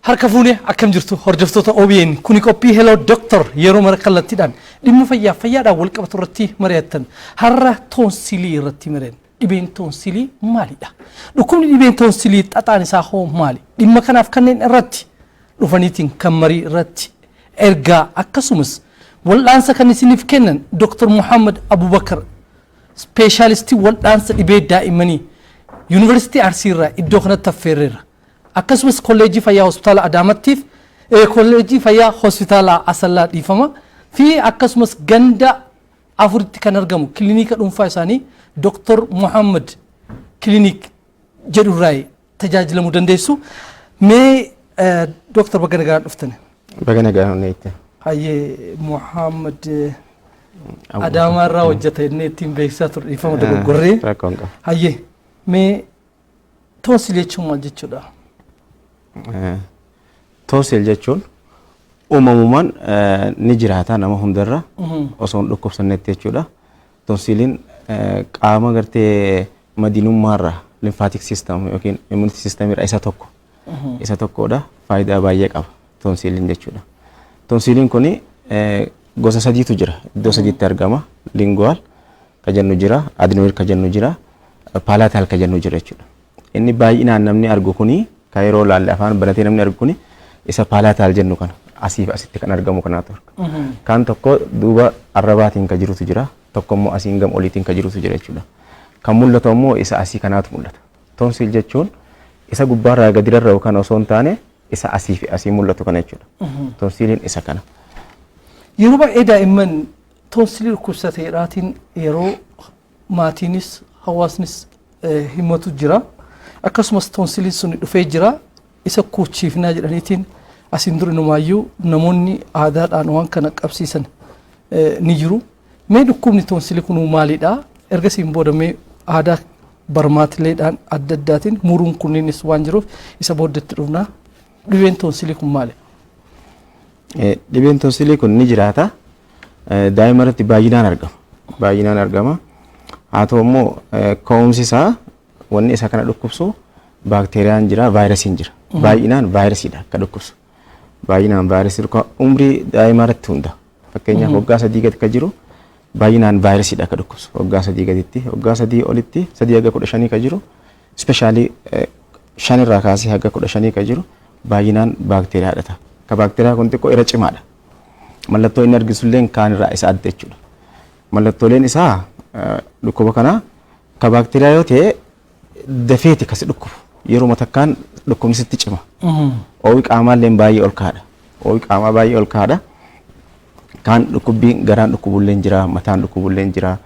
Harka fuunee, akkam jirtu hordoftoota OBN? Kuni qophii Hello Doctor, yeroo mara kallattiidhaan dhimma fayyaa fayyaadhaan wal qabatu irratti mari'attan. Har'a toonsilii irratti mari'an. Dhibeen toonsilii maalidha? Dhukkubni dhibeen toonsilii xaxaan isaa hoo maali? Dhimma kanaaf kanneen irratti dhufaniitiin kan marii irratti ergaa akkasumas wal'aansa kan isiniif kennan Dr. Muhammad Abubakar, speeshaalistii wal'aansa dhibee daa'immanii Yuunivarsiitii Arsii irraa iddoo kanatti affeerreerra. Akkasumas Kolleejjii Fayyaa Hospitaala Adaamattiif, Kolleejjii Fayyaa Hospitaala Asallaa, dhiifama, fi akkasumas ganda afuritti kan argamu kilinika dhuunfaa isaanii Dr. Muhammad Clinic jedhurraa tajaajilamuu dandeessu. Mee Dr. baga nagaan dhuftan. Baga nagaan onneetti. Hayyee, Muhammad Adaamaa irraa hojjeta inni ittiin beeksisaa ture, dhiifama dogoggorree. Rakkoon qabu. Hayyee, mee toonsil jechuun maal jechuudha? Toonsil jechuun uumamumaan ni jiraata nama hundarra osoo hin dhukkubsannetti jechuudha. Toonsiliin qaama gartee madinummaarra lymphatic system yookiin immunity system irraa isa tokko. Isa tokkodha. Faayidaa baay'ee qaba toonsiliin jechuudha. Toonsiliin kuni gosa sadiitu jira. Iddoo sadiitti argama. Lingual ka jennu jira, adenoid ka jennu jira, palatal ka jennu jira jechuudha. Inni baay'inaan namni argu kuni, kan yeroo laalle afaan banatee namni argu kuni, isa palatal jennu kana, asiif asitti kan argamu kanaatu arga. Kaan tokko duuba arrabaatiin ka jirutu jira, tokko immoo asiin gam oliitiin ka jirutu jira jechuudha. Kan mul'atu immoo isa asii kanaatu mul'ata. Tonsil jechuun isa gubbaarraa gadi rarra'u kana osoo hin taane isa asii fi asii mul'atu kana jechuudha. Tonsiliin isa kana. Yeroo baay'ee daa'imman toonsilii dhukkubsateedhaatiin yeroo maatiinis hawaasnis himatu jira. Akkasumas toonsiliin sun dhufee jira. Isa kuuchiifnaa jedhaniitiin asiin dura inumaayyuu namoonni aadaadhaan waan kana qabsiisan ni jiru. Mee dhukkubni toonsilii kun maalidha? Ergasiin booda mee aadaa barmaatileedhaan adda addaatiin muruun kunniinis waan jiruuf isa booddeetti dhufna. Dhibeen toonsilii kun maali? Dhibeen toonsilii kun ni jiraata. Daa'ima irratti baay'inaan argama. Baay'inaan argama. Haa ta'u immoo ka'umsi isaa, wanni isa kana dhukkubsu baakteeriyaan jira, vaayirasiin jira. Baay'inaan vaayirasiidha akka dhukkubsu. Baay'inaan vaayirasii umrii daa'imaa irratti hunda. Fakkeenyaaf waggaa 3 gadi ka jiru baay'inaan vaayirasiidha akka dhukkubsu. Waggaa 3 gaditti, waggaa 3 olitti, 3 haga 15 ka jiru, especially 5 irraa kaasee haga 15 ka jiru baay'inaan baakteeriyaadha ta'a. Ka baakteeriyaa kun xiqqoo irra cimaadha. Mallattoo inni argisullee kaan irraa isa adda jechuudha. Mallattooleen isaa dhukkuba kana ka baakteeriyaa yoo ta'e dafeeti kasi dhukkubu. Yeroo takkaan dhukkubni sitti cima. Oowi qaamaallee baay'ee ol kaadha. Oowi qaamaa baay'ee ol kaadha. Kaan dhukkubbiin garaan dhukkubullee jira, mataan dhukkubullee jira,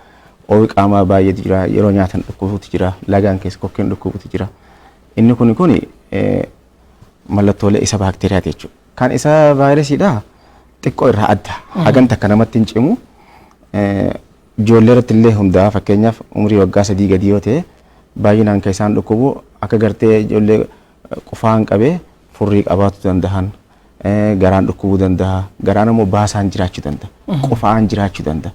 oowi qaamaa baay'eetu jira, yeroo nyaatan dhukkubuutu jira, lagaan keessa kokkeen dhukkubuutu jira. Inni kuni mallattoolee isa baakteeriyaati jechuudha. Kan isa vaayirasiidha xiqqoo irraa adda. Hagan takka namatti hin cimu. Ijoollee irratti illee hundaa, fakkeenyaaf umrii waggaa 3 gadi yoo ta'e baay'inaan kan isaan dhukkubu akka gartee ijoollee qufaan qabee furrii qabaatu danda'an, garaan dhukkubuu danda'a, garaan immoo baasaan jiraachuu danda'a, qufaan jiraachuu danda'a.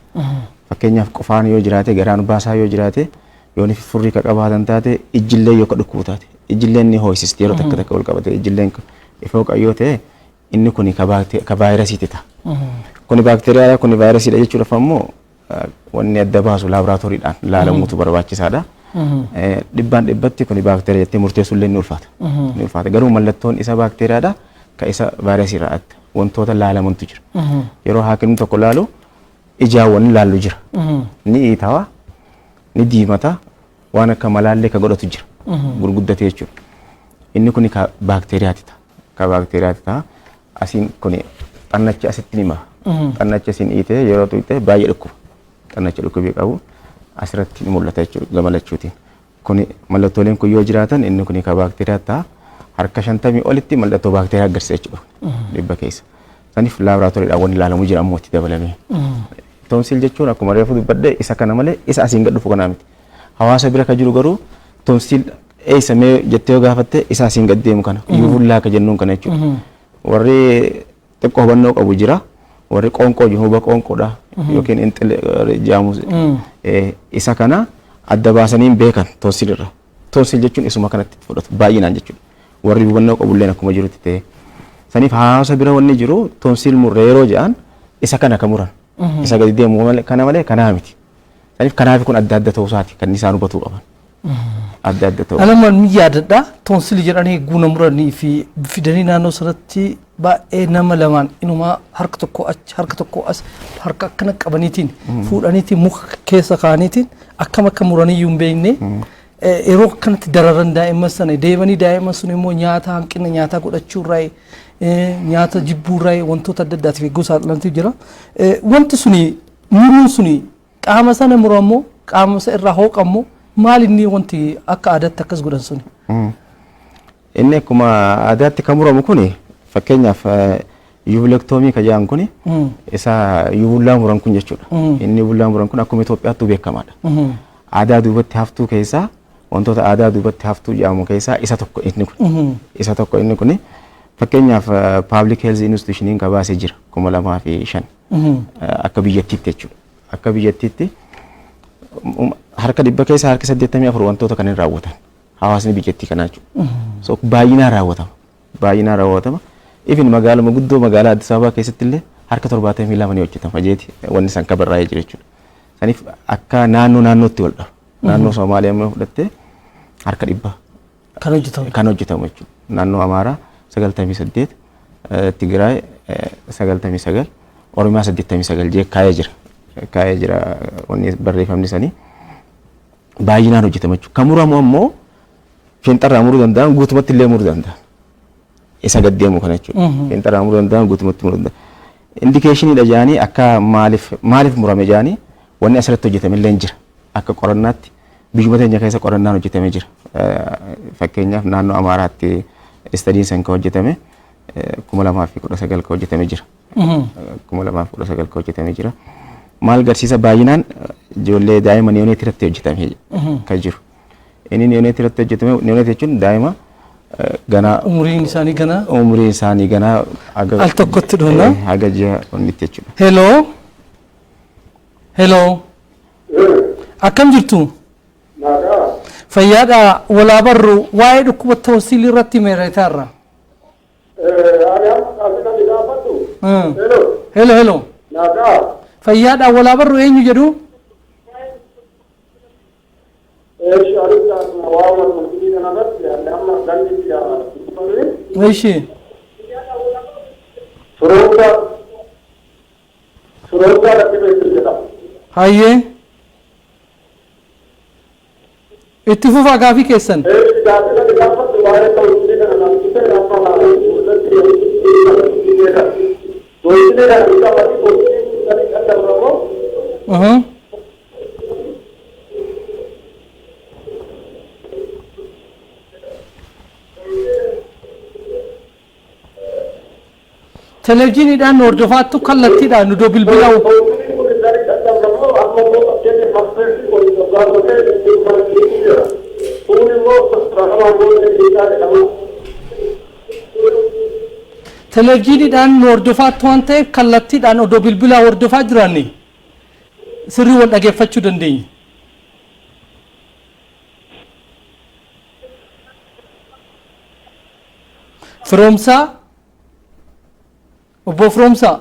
Fakkeenyaaf qufaan yoo jiraate, garaan baasaa yoo jiraate, yoo furrii ka qabaatan taate, ijjillee yoo ka dhukkubu taate, ijjilleen ni ho'isisti yeroo takka takka wal qabate, ijjilleen ifoo yoo ta'e inni kuni ka vaayirasiiti ta'a. Kuni baakteeriyaadha, kuni vaayirasiidha jechuudhaaf ammoo wanni adda baasu laaboraatooriidhaan ilaalamuutu barbaachisaadha. Dhibbaan dhibbatti kuni baakteeriyaa jettee murteessuullee ni ulfaata. Ni ulfaata. Garuu mallattoon isa baakteeriyaadha ka isa vaayirasii irraa adda. Wantoota laalamantu jira. Yeroo haakimni tokko laalu ijaan wanni laallu jira. Ni iitawa, ni diimata, waan akka malaallee ka godhatu jira. Gurguddatee jechuudha. Inni kuni ka baakteeriyaati ta'a. Ka baakteeriyaati ta'a. Asiin kuni xannachi asitti ni maha. Xannachi asiin dhiitee yeroo tuqxe baay'ee dhukkuba. Xannacha dhukkubii qabu asirratti ni mul'ata jechuudha gama lachuutiin. Kuni mallattooleen kun yoo jiraatan inni kuni ka baakteeriyaa ta'a. Harka 50 olitti mallattoo baakteeriyaa agarsiisa jechuudha dhibba keessa. Saniif laaboraatooriidhaan wanni ilaalamu jira ammoo itti dabalamee. Toonsil jechuun akkuma reefu dubbadhe isa kana malee isa asiin gad dhufu kanaa miti. Hawaasa bira ka jiru garuu toonsil eessa mee jettee yoo gaafatte isa asiin gad deemu kana, uvula ka jennuun kana jechuudha. Warri xiqqoo hubannoo qabu jira. Warri qoonqoo jiru, huba qoonqoodha yookiin inxile jaamu isa kana adda baasanii hin beekan toonsil irra. Toonsil jechuun isuma kanatti fudhatu baay'inaan jechuudha. Warri hubannoo qabulleen akkuma jirutti ta'e. Saniif hawaasa bira wanni jiru tonsil murree yeroo jedhan isa kana kan muran. Isa gadi deemu malee kana malee kanaa miti. Saniif kanaaf kun adda adda ta'uu isaati kan isaan hubatuu qaban. Adda adda ta'uu. Alamaan ni yaadadha. Toonsilii jedhanii guuna muranii fi fidanii naannoo sanatti baay'ee nama lamaan inumaa harka tokko achi, harka tokko as, harka akkana qabaniitiin fuudhaniitiin muka keessa kaa'aniitiin akkam akka muranii iyyuu hin beekne, yeroo akkanatti dararan daa'imman sana deemanii, daa'imman sun immoo nyaata hanqina nyaataa godhachuu irraa, nyaata jibbuu irraa, wantoota adda addaatiif eeguu saaxilamtu jira. Wanti suni muruun suni qaama sana muramoo, qaama isa irraa hooqammoo, maal inni wanti akka aadaatti akkas godhan suni? Inni akkuma aadaatti kan muramu kuni, fakkeenyaaf uvulectomy kan jedhan kuni, isa uvula muran kun jechuudha. Inni uvula muran kun akkuma Itoophiyaattuu beekamaadha. Aadaa duubatti haftuu keessaa, wantoota aadaa duubatti haftuu jedhamu keessaa isa tokko inni kun. Isa tokko inni kuni, fakkeenyaaf Public Health Institutioniin kan baasee jira 2005 akka biyyattiitti jechuudha. Akka biyyattiitti harka 100 keessaa harki 84 wantoota kanneen raawwatan hawaasni biyyattii kanaa jechuudha. So baay'inaan raawwatama. Baay'inaan raawwatama. Even magaaluma guddoo magaalaa Addis Ababaa keessatti illee harka 72 ni hojjetama jeeti wanni san kabarraa'ee jira jechuudha. Saniif akka naannoo naannootti wal dhaba. Naannoo Somaaliyaa immoo fudhattee harka 100 kan hojjetamu. Kan hojjetamu jechuudha. Naannoo Amaaraa 98, Tigraay 99, Oromiyaa 89 jee kaa'ee jira. Kaa'ee jira wanni barreeffamni sanii. Baay'inaan hojjetama jechuudha. Kan muramu ammoo fiinxarraa muruu danda'an, guutumatti illee muruu danda'an. Isa gad deemu kana jechuudha. Fiinxarraa muruu danda'an, guutumatti muruu danda'an. Indicationiidha jedhanii akka maaliif maaliif murame jedhanii wanni asirratti hojjetame illee jira. Akka qorannaatti biyyuma teenya keessa qorannaan hojjetamee jira. Fakkeenyaaf naannoo Amaaraatti studyiin san kan hojjetame 2019 kan hojjetame jira. 2019 kan hojjetame jira. Maal garsiisa? Baay'inaan ijoollee daa'ima neonate irratti hojjetame kan jiru. Inni neonate irratti hojjetame, neonate jechuun daa'ima ganaa umuriin isaanii ganaa umuriin isaanii ganaa haga al tokkotti dhufna. Haga ji'a onnitti jechuudha. Hello. Hello. Akkam jirtu? Nagaa. Fayyaadha. Walaa barru waa'ee dhukkuba toonsiilii irratti meeretaarra. Ani amma gaafii kan gaafadhu. Hello. Hello, hello. Nagaa. Fayyaadha. Walaa barru eenyu jedhu? Eeshi, ani waa'uma tonsilii kanarratti ani amma ganni biyya Ishi. Firoomsaa irratti beeku jedhama. Hayyee. Itti fufaa gaafii keessan. Eeshi, gaafii kan gaafadhu waa'ee tonsilii kana laalchisee amma irratti tonsilii kana qabatee tonsilii sanii kan dabramoo Televezyiiniidhaan nu hordofaattu, kallattiidhaan nu bilbila. Tonsilii kun sanii kan dabramoo amma immoo fakkeenyaaf mafeessi kun gaafatee jira. Kun immoo rahamaa booda isaa jedhama. Televezyiiniidhaan nu hordofaattu waan ta'eef kallattiidhaan odoo bilbilaa hordofaa jiraanne sirrii wal dhageeffachuu dandeenya. Firoomsaa, obbo Firoomsaa.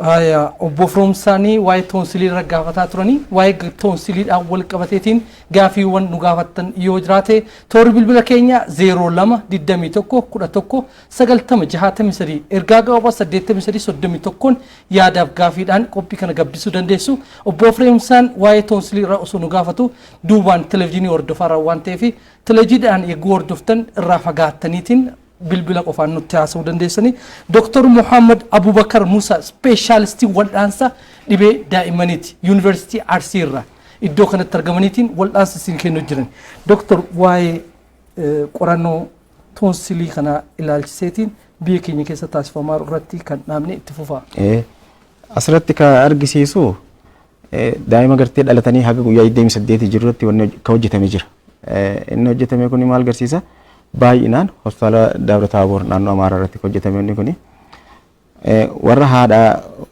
Haya, obbo Firoomsaanii waa'ee toonsilii irra gaafataa turanii, waa'ee toonsiliidhaan wal qabateetiin gaafiiwwan nu gaafattan yoo jiraate toorri bilbila keenya 02 21 11 90 63, ergaa gabaabaa 83 31 yaadaaf gaafiidhaan qophii kana gabbisuu dandeessu. Obbo Firoomsaan waa'ee toonsilii irraa osoo nu gaafatu duubaan televezyiinii hordofaa waan ta'eef televezyiiniidhaan eeguu hordoftan irraa fagaattaniitiin bilbila qofaan nutti haasa'uu dandeessanii. Dr. Muhammad Abubakar Musa speeshaalistii wal'aansa dhibee daa'immaniiti. Yuunivarsiitii Arsii irraa iddoo kanatti argamaniitiin wal'aansa isin kennuu jiran. Dr. waa'ee qorannoo toonsilii kana ilaalchiseetiin biyya keenya keessa taasifamaa irratti kan dhaabne itti fufaa. Asirratti kan argisiisu daa'ima gartee dhalatanii haga guyyaa 28 jiru irratti wanni kan hojjetame jira. Inni hojjetame kun maal agarsiisa? Baay'inaan hospitaala Dabra Taaboor naannoo Amaaraa irratti kan hojjetame inni kuni. Warra haadha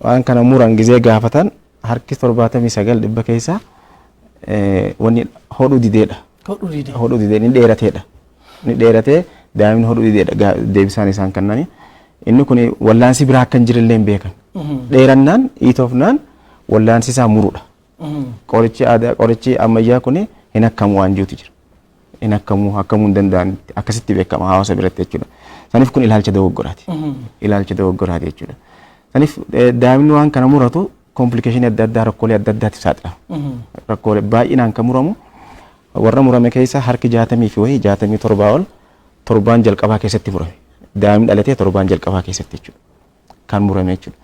waan kana muran gizee gaafatan harki 79 100 keessaa wanni hodhuu dideedha. Hodhuu didee. Hodhuu didee ni dheerateedha. Ni dheeratee daa'imni hodhuu dideedha deebisaan isaan kennani. Inni kun wallaansi biraa akka hin jirrellee hin beekan. Dheerannaan dhiitoofnaan wallaansi isaa muruudha. Qorichi aadaa, qorichi ammayyaa kun hin akkamu waan jirutu jira. Hin akkamuu, akkamuu hin danda'an akkasitti beekama hawaasa biratti jechuudha. Saniif kun ilaalcha dogoggoraati. Ilaalcha dogoggoraati jechuudha. Saniif daa'imni waan kana muratu complication adda addaa, rakkoolee adda addaatiif saaxilama. Rakkoolee baay'inaan kan muramu, warra murame keessa harki 60 fi wayii, 67 ol torbaan jalqabaa keessatti murame. Daa'imni dhalatee torbaan jalqabaa keessatti jechuudha. Kan murame jechuudha.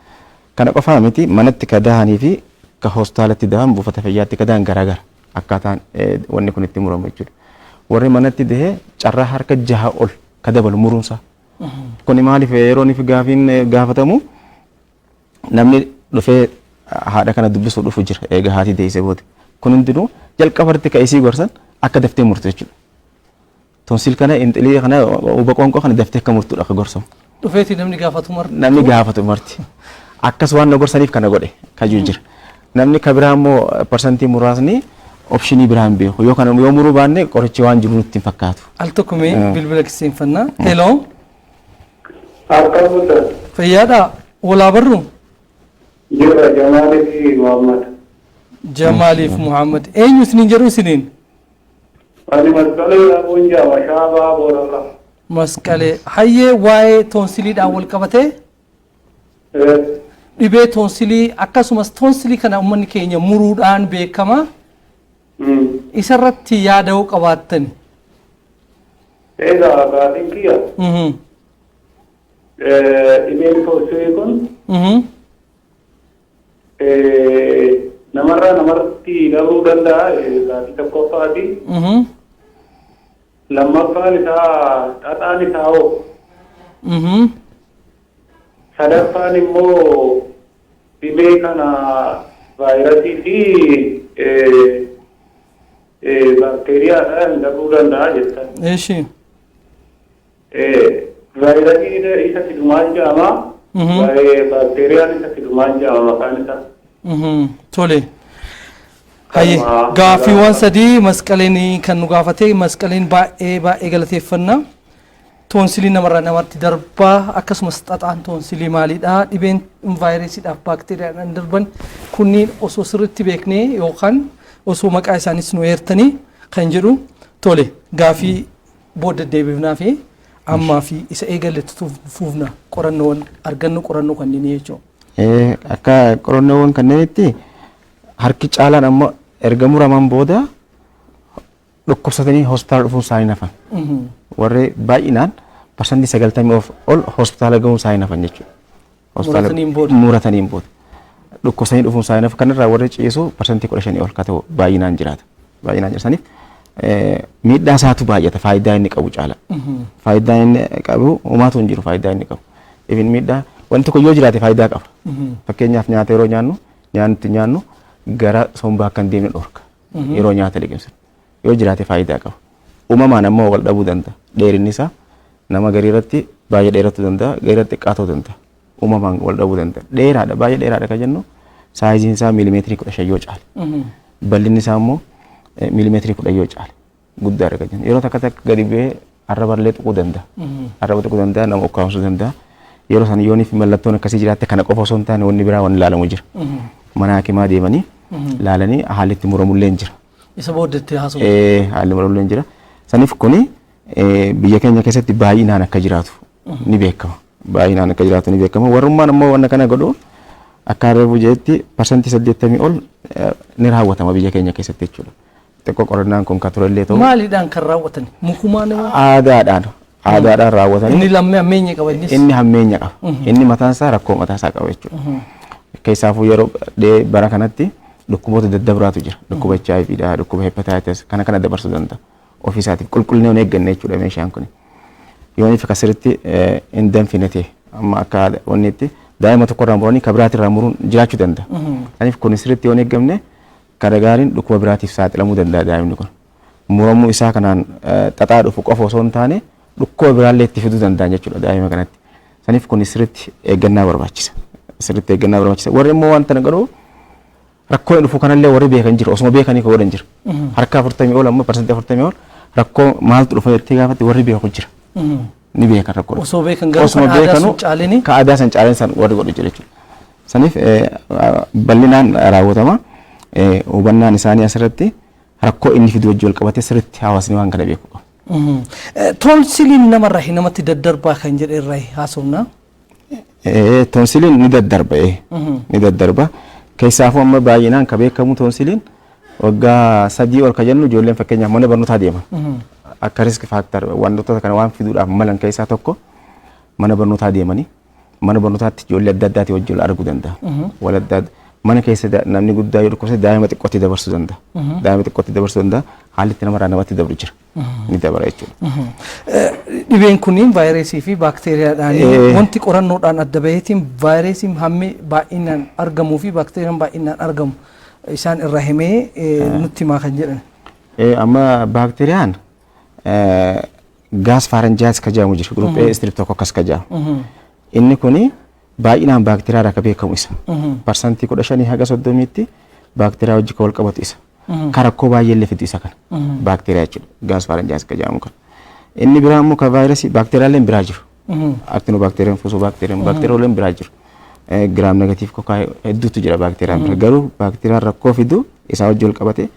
Kana qofaa miti, manatti ka dahanii fi ka hospitaalatti dahan, buufata fayyaatti ka dahan garaagara akkaataan wanni kun itti muramu jechuudha. Warri manatti dahee carraa harka 6 ol ka dabalu muruunsaa. Kuni maaliif yeroo inni gaafiin gaafatamu, namni dhufee haadha kana dubbisuu dhufu jira eega haati deessee booda. Kun hundinuu jalqabarratti ka isii gorsan akka daftee murtu jechuudha. Tonsil kana, inxilii kana, huba qoonqoo kana daftee akka murtuudha ka gorsamu. Dhufeeti namni gaafatu marti. Namni gaafatu marti. Akkas waan na gorsaniif kana godhe kajuu jira. Namni ka biraa immoo parsantii muraasni option biraa hin beeku. Yoo kana yoo muruu baanne qorichi waan jiru nutti hin fakkaatu. Al tokko mee bilbila kiseenfannaa. Hello. Akkam bultan? Fayyaadhaa? Walaa barru? Jira, Jamaalii fi Muhammad. Jamaaliif Muhammad. Eenyu isiniin jedhu isiniin? Ani Masqalee Yaaboon jedhama, Shaabaa Boorana. Masqalee. Hayyee, waa'ee toonsiliidhaan wal qabatee, dhibee toonsilii akkasumas toonsilii kana uummanni keenya muruudhaan beekama. Isarratti yaada'uu qabaattani. Egaa gaafiin kiyya dhibeen toonsilii kun namarraa namarratti darbuu danda'a, gaafii tokkoffaati. Lammaffaan isaa, xaxaan isaa hoo? Sadaffaan immoo dhibee kana vaayirasii fi baakteeriyaadhaan darbuu danda'a jettan. Eeshi. Vaayirasiin isa fidu maal jedhama? Baakteeriyaan isa fidu maal jedhama maqaan isaa? Tole. Hayyee, gaaffiiwwan sadii Masqaleen kan nu gaafate. Masqaleen baay'ee baay'ee galateeffanna. Toonsilii namarraa namatti darbaa, akkasumas xaxaan toonsilii maalidha? Dhibeen vaayirasiidhaaf baakteeriyaadhaan darban kunniin osoo sirriitti beeknee yookaan osoo maqaa isaanis nu eertanii kan jedhu. Tole, gaafii booda deebifnaa fi ammaa fi isa eegalletti fuufna, qorannoowwan argannu, qorannoo kanneenii jechuudha. Akka qorannoowwan kanneenitti harki caalaan ammoo erga muraman booda dhukkubsatanii hospitaala dhufuun isaanii nafan. Warri baay'inaan 90% ol hospitaala gahuun isaanii nafan jechuudha. Murataniin booda. Murataniin booda. Dhukkubsatanii dhufuun isaanii nafan. Kanarraa warri ciisu 15% ol ka ta'u baay'inaan jiraata. Baay'inaan jiraataniif miidhaa isaatu baay'ata faayidaa inni qabu caala. Faayidaa inni qabu homaatu hin jiru faayidaa inni qabu. Ifin miidhaa wanti tokko yoo jiraate faayidaa qaba. Fakkeenyaaf, nyaata yeroo nyaannu, nyaanni nyaannu gara sombaa akka hin deemne dhorka. Yeroo nyaata liqimsan. Yoo jiraate faayidaa qaba. Uumamaan ammoo wal dhabuu danda'a. Dheerinni isaa nama garii irratti baay'ee dheerachuu danda'a, garii irratti xiqqaa ta'uu danda'a. Uumamaan wal dhabuu danda'a. Dheeraadha, baay'ee dheeraadha kan jennu sizeiin isaa 15 miilimeetirii yoo caale. Bal'inni isaa immoo 10 miilimeetirii yoo caale. Guddaadha kan jennu. Yeroo takka takka gadi bu'ee arraba illee tuquu danda'a. Arraba tuquu danda'a, nama ukkaamsuu danda'a. Yeroo sana yoonii fi mallattoon akkasii jiraatte, kana qofa osoo hin taane wanni biraa wanni ilaalamu jira. Mana hakimaa deemanii laalanii haalli itti muramullee hin jira. Isa booddatti haasa'u. Haalli muramullee hin jira. Saniif kuni biyya keenya keessatti baay'inaan akka jiraatu ni beekama. Baay'inaan akka jiraatu ni beekama. Warrummaan ammoo wanna kana godhu akka reefu jedhetti 80% ol ni raawwatama biyya keenya keessatti jechuudha. Xiqqoo qorannaan kun kan turellee ta'u. Maaliidhaan kan raawwatan? Mukumaan moo? Aadaadhaan. Aadaadhaan raawwatanii. Inni lammii hammeenya qaba innis. Inni hammeenya qaba. Inni mataan isaa rakkoo mataa isaa qaba jechuudha. Keessaafuu yeroo bara kanatti dhukkuboota daddabraatu jira. Dhukkuba HIV dha, dhukkuba hepatitis kana kana dabarsuu danda'a. Ofii isaatiif qulqullina hin eegganne jechuudha meeshaan kun. Yoo inni sirriitti hin danfine ta'e, amma akka wanni itti daa'ima tokko irraa muranii kan biraatirraa muruun jiraachuu danda'a. Kanaaf kun sirriitti yoo hin eeggamne, kara gaariin dhukkuba biraatiif saaxilamuu danda'a daa'imni kun. Muramuu isaa kanaan xaxaa dhufu qofa osoo hin taane dhukkuba biraallee itti fiduu danda'an jechuudha daa'ima kanatti. Saniif kun sirriitti eeggannaa barbaachisa. Sirriitti eeggannaa barbaachisa. Warri immoo wanta kana godhu rakkoo dhufu kanallee warri beekan jiru, osuma beekanii kan godhan jiru. Harka 40 ol, amma 40% ol Rakkoo maaltu dhufa jettee gaafatti warri beeku jira. Ni beekan rakkoo. Osoo beekan garuu Osuma kan aadaa beekanu sun caalini. Ka aadaa san caalin san warri godhu jira jechuudha. Saniif bal'inaan raawwatama. Hubannaan isaanii asirratti rakkoo inni fidu wajjin wal qabatee sirriitti hawaasni waan kana beeku qaba. Toonsiliin namarraa namatti daddarbaa kan jedhe irraa haasofna. Toonsiliin ni daddarba, ni daddarba. Keessaafuu amma baay'inaan ka beekamu toonsiliin waggaa 3 ol ka jennu ijoolleen fakkeenyaaf mana barnootaa deeman. Akka risk factor wantoota kana waan fiduudhaaf malan keessaa tokko mana barnootaa deemanii mana barnootaatti ijoollee adda addaatii wajjin wal arguu danda'a. Wal adda mana keessa namni guddaa yoo dhukkubsate daa'ima xiqqootti dabarsuu danda'a. Daa'ima xiqqootti dabarsuu danda'a. Haalli itti namarraa namatti dabru jira. Ni dabara jechuudha. Dhibeen kunniin vaayirasii fi baakteeriyaadhaan wanti qorannoodhaan adda baheetiin vaayirasiin hammi baay'inaan argamuu fi baakteeriyaan baay'inaan argamu isaan irraa himee nutti himaa kan jedhan. Amma baakteeriyaan gaas pharyngitis ka jedhamu jira. Group A streptococcus ka jedhamu. Inni kuni baay'inaan baakteeriyaadhaan akka beekamu isa. 15% haga 30tti baakteeriyaa wajji kan wal qabatu isa. Ka rakkoo baay'ee illee fidu isa kana. Baakteeriyaa jechuudha. Gaas pharyngitis ka jedhamu kana. Inni biraa immoo ka vaayirasii baakteeriyaaleen biraa jiru. Actinobacterium, fusobacterium, baakteeriyaaleen biraa jiru. Gram negative cocci hedduutu jira baakteeriyaan bira. Garuu baakteeriyaan rakkoo fidu isaa wajji wal qabate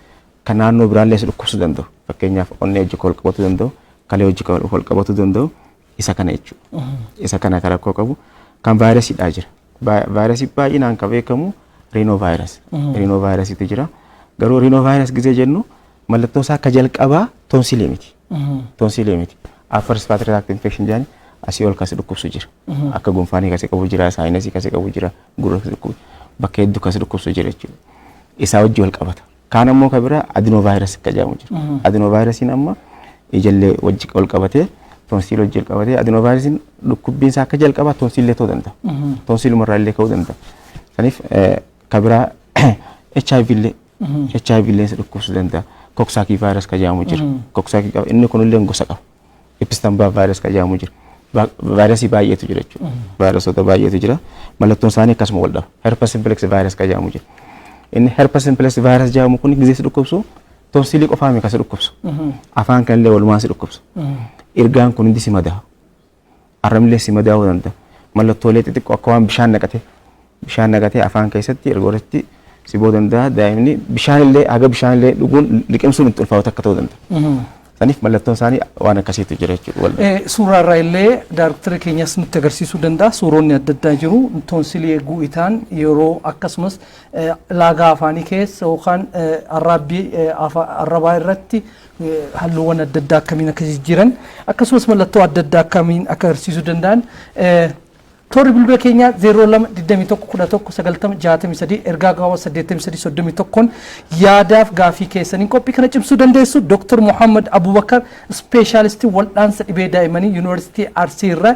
kan naannoo biraallee si dhukkubsuu danda'u. Fakkeenyaaf onnee wajji kan wal qabatuu danda'u, kalee wajji kan wal qabatuu danda'u isa kana jechuudha. Isa kana kan rakkoo qabu kan vaayirasiidhaa jira. Vaayirasii baay'inaan kan beekamu rhinovirus. Rhinovirusiitu jira. Garuu rhinovirus gizee jennu mallattoo isaa akka jalqabaa toonsilii miti. Toonsilii miti. Upper respiratory tract infection jedhani asii ol kasi dhukkubsu jira. Akka gunfaanii kasi qabu jira, sinusii kasi qabu jira, gurra kasi dhukkubu, bakka hedduu kasi dhukkubsu jira jechuudha. Isaa wajji wal qabata. Kaan ammoo kan biraa adenovirus akka jedhamu jira. Adenovirusiin amma ijallee wajji wal qabatee toonsiilii wajji wal qabatee adenovirusiin dhukkubbiin isaa akka jalqabaa toonsiillee ta'uu danda'a. Toonsiilumarraa illee ka'uu danda'a. Saniif kan biraa HIV illee HIV illee si dhukkubsuu danda'a. Coxsackie virus kan jedhamu jira. Coxsackie qaba. Inni kunillee gosa qaba. Epstein-Barr virus kan jedhamu jira. Vaayirasii baay'eetu jira jechuudha. Vaayirasoota baay'eetu jira. Mallattoon isaanii akkasuma wal dhaba. Herpes simplex virus kan jedhamu jira. Inni herpes simplex virus jedhamu kun gizee si dhukkubsu toonsilii qofaa miti kan si dhukkubsu. Afaan kanallee walumaa si dhukkubsu. Irgaan kun hundi si madaa. Arrabnillee si madaa'uu danda'a. Mallattoolee xixiqqoo akka waan bishaan naqatee afaan keessatti erga irratti si boo danda'a. Daa'imni bishaan illee haga bishaan illee dhuguun liqimsuun itti ulfaatu akka ta'uu danda'a. Saniif mallattoon isaanii waan akkasiitu jira jechuudha. Suuraa irraa illee daayrektara keenyas nutti agarsiisuu danda'a. Suuronni adda addaa jiru. Toonsilii eeguu itaan yeroo akkasumas laagaa afaanii keessa yookaan arraabbii arrabaa irratti halluuwwan adda addaa akkamiin akka jijjiiran akkasumas mallattoo adda addaa akkamiin akka agarsiisuu danda'an. Toorri bilbila keenyaa 02 21 11 90 63, ergaa gabaabaa 83 31 yaadaaf gaafii keessaniin qophii kana cimsuu dandeessu. Dr. Muhammad Abubakar, ispeeshaalistii wal'aansa dhibee daa'immanii Yuunivarsiitii Arsii irraa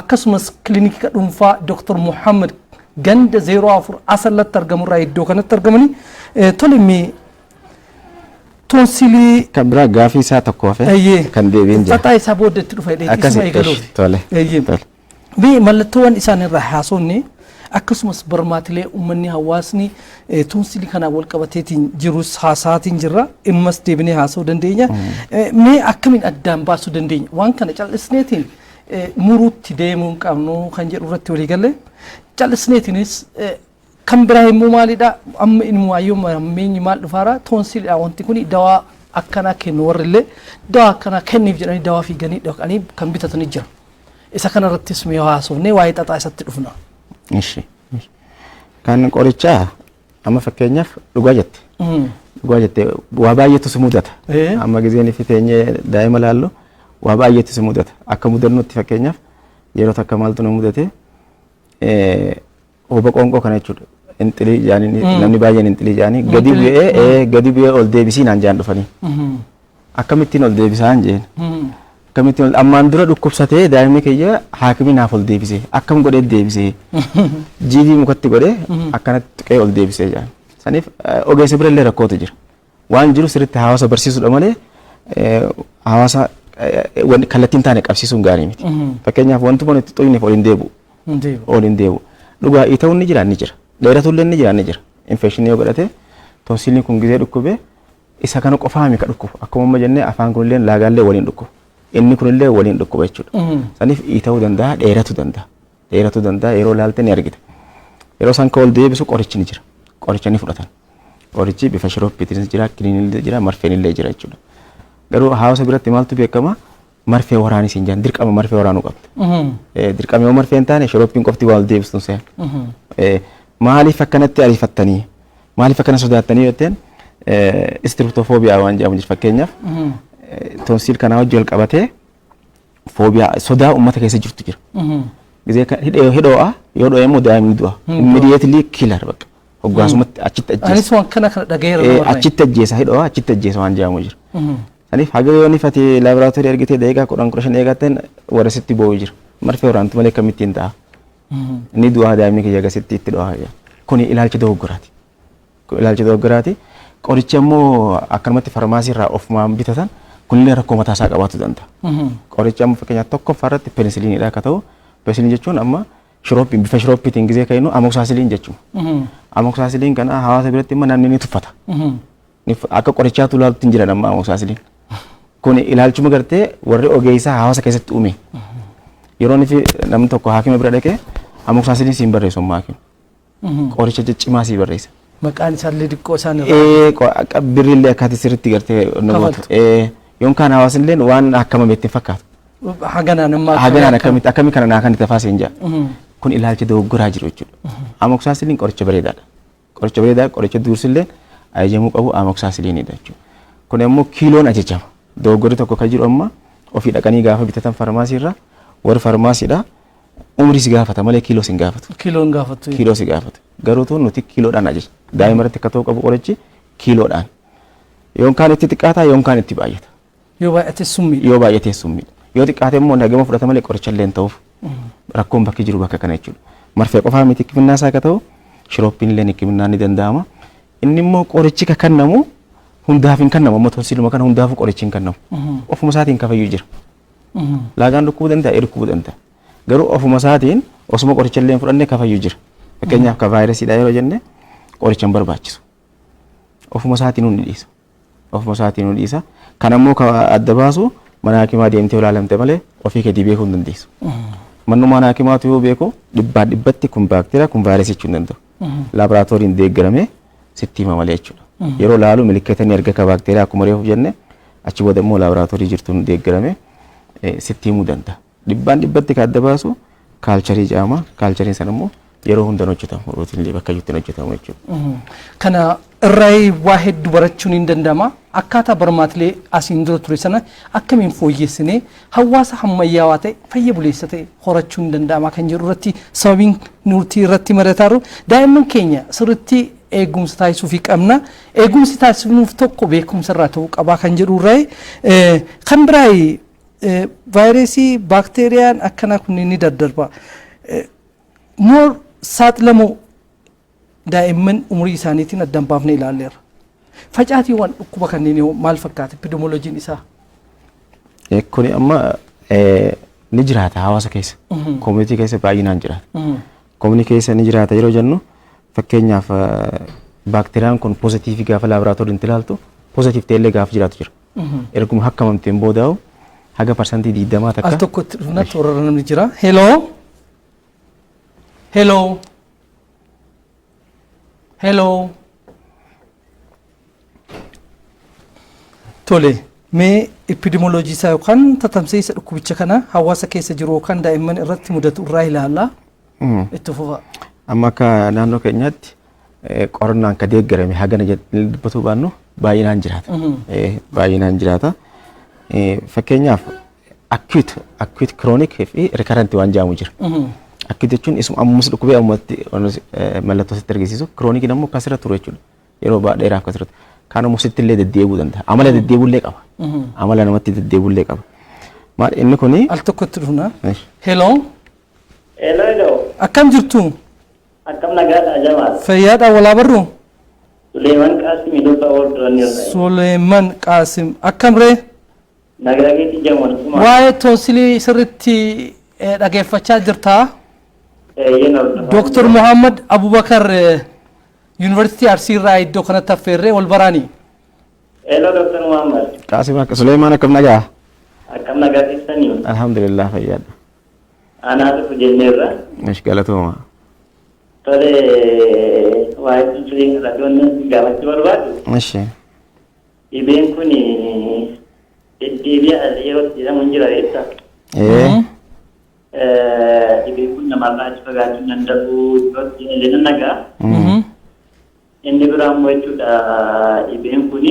akkasumas kilinika dhuunfaa Dr. Muhammad ganda 04 Asallatti argamurraa iddoo kanatti argamanii. Tole, mee toonsilii Kan biraa gaafii isaa tokko hafe kan deebiin jira. Xaxaa isaa booda itti dhufa jedhee Akkasi isuma eegaluuf. Tole. Tole. Mee mallattoowwan isaan irraa haasofne, akkasumas barmaatilee uummanni hawaasni toonsilii kanaan wal qabateetiin jirus haasaatiin jirra, immas deebinee haasa'uu dandeenya. Mee akkamiin addaan baasuu dandeenya? Waan kana callisneetiin muruutti deemuu hin qabnu kan jedhu irratti walii galle. Callisneetiinis kan biraa immoo maalidha? Amma ilmaayyoo hammeenyi maal dhufaara? Toonsiliidha wanti kun dawaa akkanaa kennu, warri illee dawaa akkanaa kenniif jedhanii dawaa fiiganii dhaqanii kan bitatanii jira. Isa kanarrattis mee haasofnee waa'ee xaxaa isatti dhufna. Ishi. Kan qorichaa amma fakkeenyaaf dhugaa jette. Dhugaa jette, waa baay'eetu si mudata. Amma gizeen ifi teenyee daa'ima laallu waa baay'eetu si mudata. Akka mudannootti fakkeenyaaf yeroo takka maaltu na mudate? Huba qoonqoo kana jechuudha. Inxilii jaanii, namni baay'een inxilii jaanii gadi bu'ee gadi bu'ee ol deebisii naan jaan dhufanii. Akkamittiin ol deebisaan jeen. Akkamittiin ol ammaan dura dhukkubsatee daa'imni kiyya haakimii naaf ol deebisee akkam godhee deebisee jiivii mukatti godhee akkanatti tuqee ol deebisee jaan. Saniif ogeessa bira illee rakkootu jira. Waan jiru sirriitti hawaasa barsiisuudha malee hawaasa kallattiin taane qabsiisuun gaarii miti. Fakkeenyaaf wantuma nuti xuyneef ol hin deebi'u. Ol hin deebi'u. Dhugaa ta'uun ni jira, ni jira. Dheeratullee ni jira, ni jira. Infekshinii yoo godhate toonsiliin kun gizee dhukkubee Isa kana qofaa miti ka dhukkubu. Akkuma amma jennee afaan kunillee laagaallee waliin dhukkubu. Inni kunillee waliin dhukkuba jechuudha. Saniif dhiita'uu danda'a, dheeratuu danda'a. Dheeratuu danda'a, yeroo ilaalte ni argita. Yeroo isaan ka ol deebisu qorichi ni jira. Qoricha ni fudhatan. Qorichi bifa shirooppiitiinis jira, kiniinillee jira, marfeenillee jira jechuudha. Garuu hawaasa biratti maaltu beekama? Marfee waraanis hin jiran. Dirqama marfee waraanuu qabda. Dirqama yoo marfee hin taane shirooppiin qofti waa ol deebistu hin se'an. Maaliif akkanatti ariifattanii? Maaliif akkana sodaattanii jetteen, streptophobia waan jedhamu jira fakkeenyaaf. Tonsil kanaa wajjin wal qabatee phobia, sodaa uummata keessa jirtu jira. Gizee hidhoo'a, yoo dho'e immoo daa'imni du'a. Immediately killer bakka. Hoggaasumatti achitti ajjeesa. Anis waan kana kana dhagayeera namarraa. Achitti ajjeesa, hidhoo'a, achitti ajjeesa waan jedhamu jira. Saniif haga yoo nifati laaboraatoorii argitee daqiiqaa 10 15 eegatteen warra sitti boo'u jira. Marfee waraantu malee akkamittiin ta'a? Inni du'aa, daa'imni kiyya gasitti itti dho'aa jira. Kuni ilaalcha dogoggoraati. Kun ilaalcha dogoggoraati. Qorichi ammoo akkanumatti farmaasii irraa ofumaan bitatan kunillee rakkoo mataa isaa qabaachuu danda'a. Qorichi amma fakkeenyaaf tokkoffaa irratti penisiliinidha akka ta'u, penicillin jechuun amma shirooppii, bifa shirooppiitiin gizee kennu amoxicillin jechuudha. Amoxicillin kana hawaasa biratti immoo namni ni tuffata. Akka qorichaatu ilaalutti hin jiran amma amoxicillin. Kun ilaalchuma gartee warri ogeessaa hawaasa keessatti uume. Yeroo inni namni tokko haakima bira dhaqee amoxicillin siin barreessu, amma haakima. Qoricha ciccimaa sii barreessa. Maqaan isaallee xiqqoo isaan irraa. Akka birrillee akkaataa sirriitti gartee nu gootu. Kafaltu. Yookaan hawaasnillee waan akkamame itti hin fakkaatu. Haganaan amma Haganaan akkamitti akkamii kana naa kan itti afaa siin jaa. Kun ilaalcha dogoggoraa jiru jechuudha. Amoxicillin qoricha bareedaadha. Qoricha bareedaa, qoricha dursillee ajajamuu qabu amoxicillinidha jechuudha. Kun immoo kiiloon ajajama. Dogoggorri tokko kan jiru amma ofii dhaqanii gaafa bitatan farmaasii irraa, warri farmaasiidha umrii si gaafata malee kiiloo si hin gaafatu. Kiiloon gaafatu. Kiiloo si gaafatu. Garuu tun nuti kiiloodhaan ajaja. Daa'ima irratti akka ta'u qabu qorichi kiiloodhaan. Yookaan itti xiqqaataa yookaan itti baay'ata. Yoo baay'ate summiidha. Yoo baay'ate summiidha. Yoo xiqqaate immoo nagama fudhata malee qoricha illee hin ta'uuf. Rakkoon bakki jiru bakka kana jechuudha. Marfee qofaa miti hikiminnaa isaa akka ta'u, shirooppiin illee hikiminnaa ni danda'ama. Inni immoo qorichi ka kennamu hundaaf hin kennamu, amma tonsiiluma kana hundaafuu qorichi hin kennamu. Ofuma isaatiin kafayyuu jira. Laagaan dhukkubuu danda'a, dhukkubuu danda'a. Garuu ofuma isaatiin osuma qoricha illee hin fudhanne kafayyuu jira. Fakkeenyaaf ka vaayirasiidha yeroo jenne qoricha hin barbaachisu. Ofuma isaatiin hundi dhiisa. Ofuma isaatiin hundi dhiisa. Kan ammoo ka adda baasu mana hakimaa deemtee ilaalamte malee ofii keetii beekuu hin dandeessu. Mannu mana hakimaatu yoo beeku dhibbaa dhibbatti kun baakteeriyaa, kun vaayirasii jechuu hin danda'u. Laaboraatooriin deeggaramee sitti hima malee jechuudha. Yeroo laalu milikkita ni arga ka baakteeriyaa, akkuma reefu jenne, achi booda immoo laaboraatoorii jirtuun deeggaramee sitti himuu danda'a. Dhibbaan dhibbatti ka adda baasu culture jedhama. Cultureiin sana immoo yeroo hunda hin hojjetamu. Routinely bakka iyyuutti hin hojjetamu jechuudha. Kana irraa waa hedduu barachuun hin danda'ama. Akkaataa barmaatilee asiin dura ture sana akkamiin fooyyessinee hawaasa ammayyaawaa ta'e, fayya buleessa ta'e horachuun hin danda'ama kan jedhu irratti sababiin nuti irratti mari'ataa daa'imman keenya sirriitti eegumsa taasisuufii qabna. Eegumsi taasifnuuf tokko beekumsa irraa ta'uu qabaa kan jedhu irraa. Kan biraa vaayirasii baakteeriyaan akkanaa kunneen ni daddarba. More saaxilamoo daa'imman umurii isaaniitiin addaan baafnee ilaalleerra. Facaatiiwwan dhukkuba kanneen maal fakkaata epidemioloojiin isaa? Kuni amma ni jiraata hawaasa keessa. Community keessa baay'inaan jiraata. Community keessa ni jiraata yeroo jennu, fakkeenyaaf baakteeriyaan kun positive gaafa laaboraatooriin ilaaltu positive ta'ellee gaafa jiraatu jira. Erguma hakkamamteen boodaa'u haga 20% takka. Al tokkotti dhufna, toorarra namni jira. Hello. Hello. Hello. Tole, mee epidemioloojii isaa yookaan tatamsiisa dhukkubicha kana hawaasa keessa jiru yookaan daa'imman irratti mudatu irraa ilaalla. Itti fufa. Amma akka naannoo keenyaatti qorannaan ka deeggarame hagana jedhanii dubbatuu baannu baay'inaan jiraata. Baay'inaan jiraata. Fakkeenyaaf acute, chronic fi recurrent waan jedhamu jira. Acute jechuun isuma ammas dhukkubee ammatti mallattoo sitti argisiisu. Chronic immoo akkasirra turu jechuudha. Yeroo dheeraaf akkasirra turu. Kaan immoo sitti illee deddeebi'uu danda'a. Amala deddeebi'uu illee qaba. Amala namatti deddeebi'uu illee qaba. Maal inni kuni? Al tokkotti dhufna. Hello. Hello, hello. Akkam jirtu? Akkam, nagaadha Jamaal? Fayyaadha, walaa barru? Suleeman Qaasim Iluuba Oolduran irraa. Suleeman Qaasim, akkam ree? Nagaa keetti Jamaal kuma. Waa'ee toonsilii sirriitti dhageeffachaa jirtaa? Eeyyeen, hordofaa. Dooktar Muhammad Abubakar Yuunivarsiitii Arsii irraa iddoo kanatti affeerree wal baraanii. Hello Dr. Muhammad. Qaasim akka Suleemaan, akkam nagaa? Akkam nagaa keessanii? Alhamdulillah, fayyaadha. Anaa dhufu jenneerra. Ish, galatooma. Tole, waa'ee tonsilii irratti wanni gaafachuu barbaadu. Ishi. Dhibeen kun deddeebi'aa yeroo jedhamu hin jira beektaa? Ee. Dhibeen kun namarraa achi fagaachuu hin danda'u yeroo illee nan nagaa. Inni biraa immoo jechuudha, dhibeen kun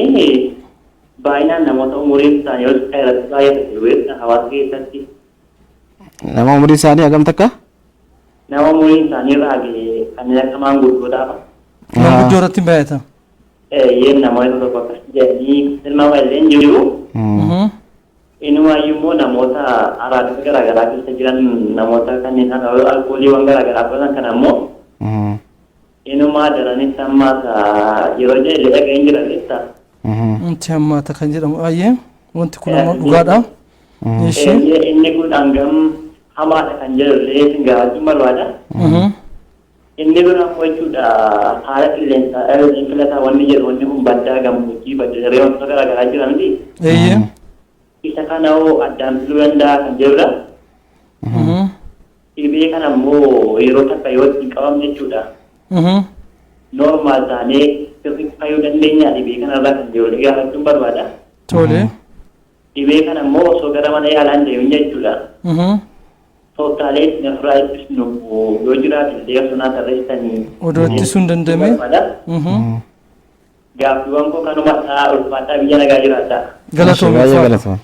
baay'inaan namoota umuriin isaanii ol ta'e irratti baay'ata beektaa hawaasa keessatti. Nama umrii isaanii hagam takka? Nama umuriin isaanii irraa ga'e, kanneen akka maanguddootaa fa'a. Maanguddoo irratti hin baay'ata. Eeyyeen, namoota tokko akkas jedhanii tilmaama illee hin jiru. Inumaayyuu immoo namoota araadota garaagaraa keessa jiran, namoota kanneen alkooliiwwan garaagaraa fudhatan kana immoo inumaa daranitti hammaata yeroo jedhe illee dhaga'een jira beektaa. Wanti hammaata kan jedhamu baay'ee, wanti kun ammoo dhugaadha. Ishi. Inni kun hangam hamaadha kan jedhu illee isin gaafachuun barbaada. Inni biraa immoo jechuudha, haala qilleensaa filataa wanni jedhu, wanni kun baddaa gammoojjii, badda daree, wantoota garaagaraa jira miti. Eeyyee. Isa kana hoo addaan filuu danda'a kan jedhudha. Dhibee kana immoo yeroo takka yoo ittiin qabamne jechuudha, normal taanee sirriitti fayyuu dandeenya dhibee kanarraa kan jedhu gaafachuun barbaada. Tole. Dhibee kana immoo osoo gara mana yaalaa hin deemin jechuudha, tooftaalee ittiin ofirraa ittisnu yoo jiraate illee osoo naa tarreessitanii. Odoo ittisuu hin danda'ame. Barbaada. Gaaffiiwwan koo kanumadha, ulfaataa, biyya nagaa jiraadha. Galatoomii. Baay'ee Ulfaata. galatooma.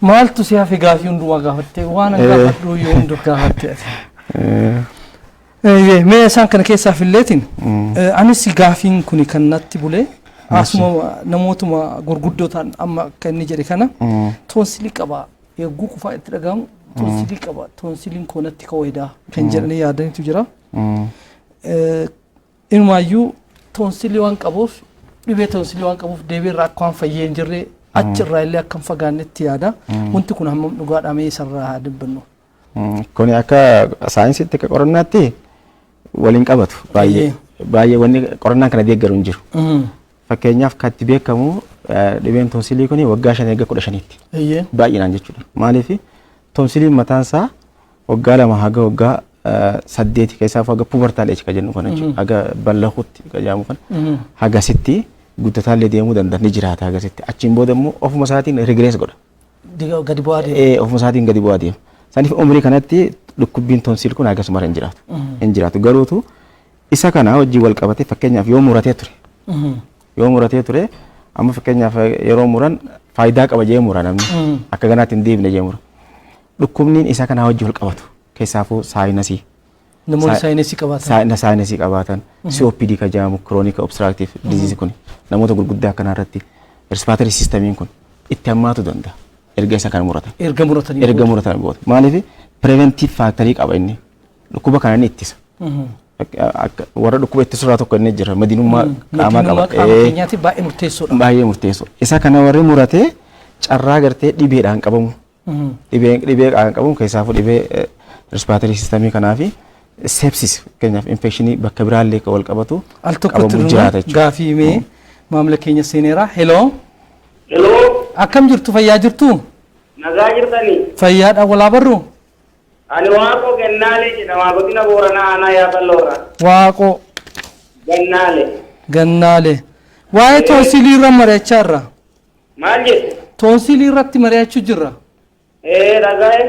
Maaltu si hafe? Gaafii hundumaa gaafatte, waan an gaafadhu yoo hundu gaafatte ati. Eeyyee, mee isaan kana keessaa filleetiin anis gaafiin kun kan natti bule asuma namootuma gurguddoo ta'an, amma akka inni jedhe kana, toonsilii qaba, eegguu qufaa itti dhagahamu, toonsilii qaba, toonsiliin koo natti ka'eedha kan jedhanii yaadanitu jira. Inumaayyuu toonsilii waan qabuuf, dhibee toonsilii waan qabuuf, deebii irraa akka waan fayyee hin jirre, achirraa illee akka hin fagaannetti yaada. Wanti kun hammam dhugaadha? Mee isarraa haa dubbannu. Kuni akka saayinsiitti, akka qorannaatti waliin qabatu baay'ee. Baay'ee wanni qorannaan kana deeggaru hin jiru. Fakkeenyaaf kan itti beekamu dhibeen toonsilii kun waggaa 5 eega 15tti. Baay'inaan jechuudha. Maaliif, toonsiliin mataan isaa waggaa 2 haga waggaa 8 keessaa haga pubertal age kan jennu kana jechuudha. Haga ballaquutti kan jedhamu kana. Hagasitti guddataallee deemuu danda'a, ni jiraata hagasitti. Achiin booda immoo ofuma isaatiin regress godha. Gadi bu'aa deema. Ee, ofuma isaatiin gadi bu'aa deema. Saniif umrii kanatti dhukkubbiin tonsil kun hagasuma hin jiraatu. Hin jiraatu. Garuutu isa kana wajjin wal qabatee, fakkeenyaaf yoo muratee ture. Yoo muratee ture, amma fakkeenyaaf yeroo muran faayidaa qaba jee mura namni. Akka ganaatti hin deebine jee mura. Dhukkubniin isa kanaa wajjin wal qabatu keessaafuu sinusii. Namoonni sinusii qabaatan. Sinusii qabaatan, COPD kan jedhamu, chronic obstructive disease kun, namoota gurguddaa akkanaa irratti respiratory systemiin kun itti hammaatu danda'a. Erga isa kana muratan. Erga muratanii. Erga muratan booda. Maaliif, preventive factorii qaba inni. Dhukkuba kana ni ittisa. Warra dhukkuba ittisurraa tokko inni jira. Madinummaa qaamaa qaba. Madinummaa qaama keenyaatiif baay'ee murteessoodha. Baay'ee murteessoo. Isa kana warri muratee carraa gartee dhibeedhaan qabamu. Dhibee qaama qabamu keessaafuu dhibee respiratory systemii kanaa fi sepsis, fakkeenyaaf infectionii bakka biraallee kan wal qabatu Al tokkotti qabamuu jiraata jechuudha. Gaafii mee maamila keenya seeneera. Hello. Hello. Akkam jirtu? Fayyaa jirtu? Nagaa jirtanii? Fayyaadha, walaa barru. Ani Waaqoo Gannaalee jedhama. Godina Booranaa, aanaa Yaaballoorraa. Waaqoo. Gannaalee. Gannaalee. Waa'ee toonsilii irra mari'achaa irra. Maal jettu? Toonsilii irratti mari'achuu jirra. Ee, dhagaa'e.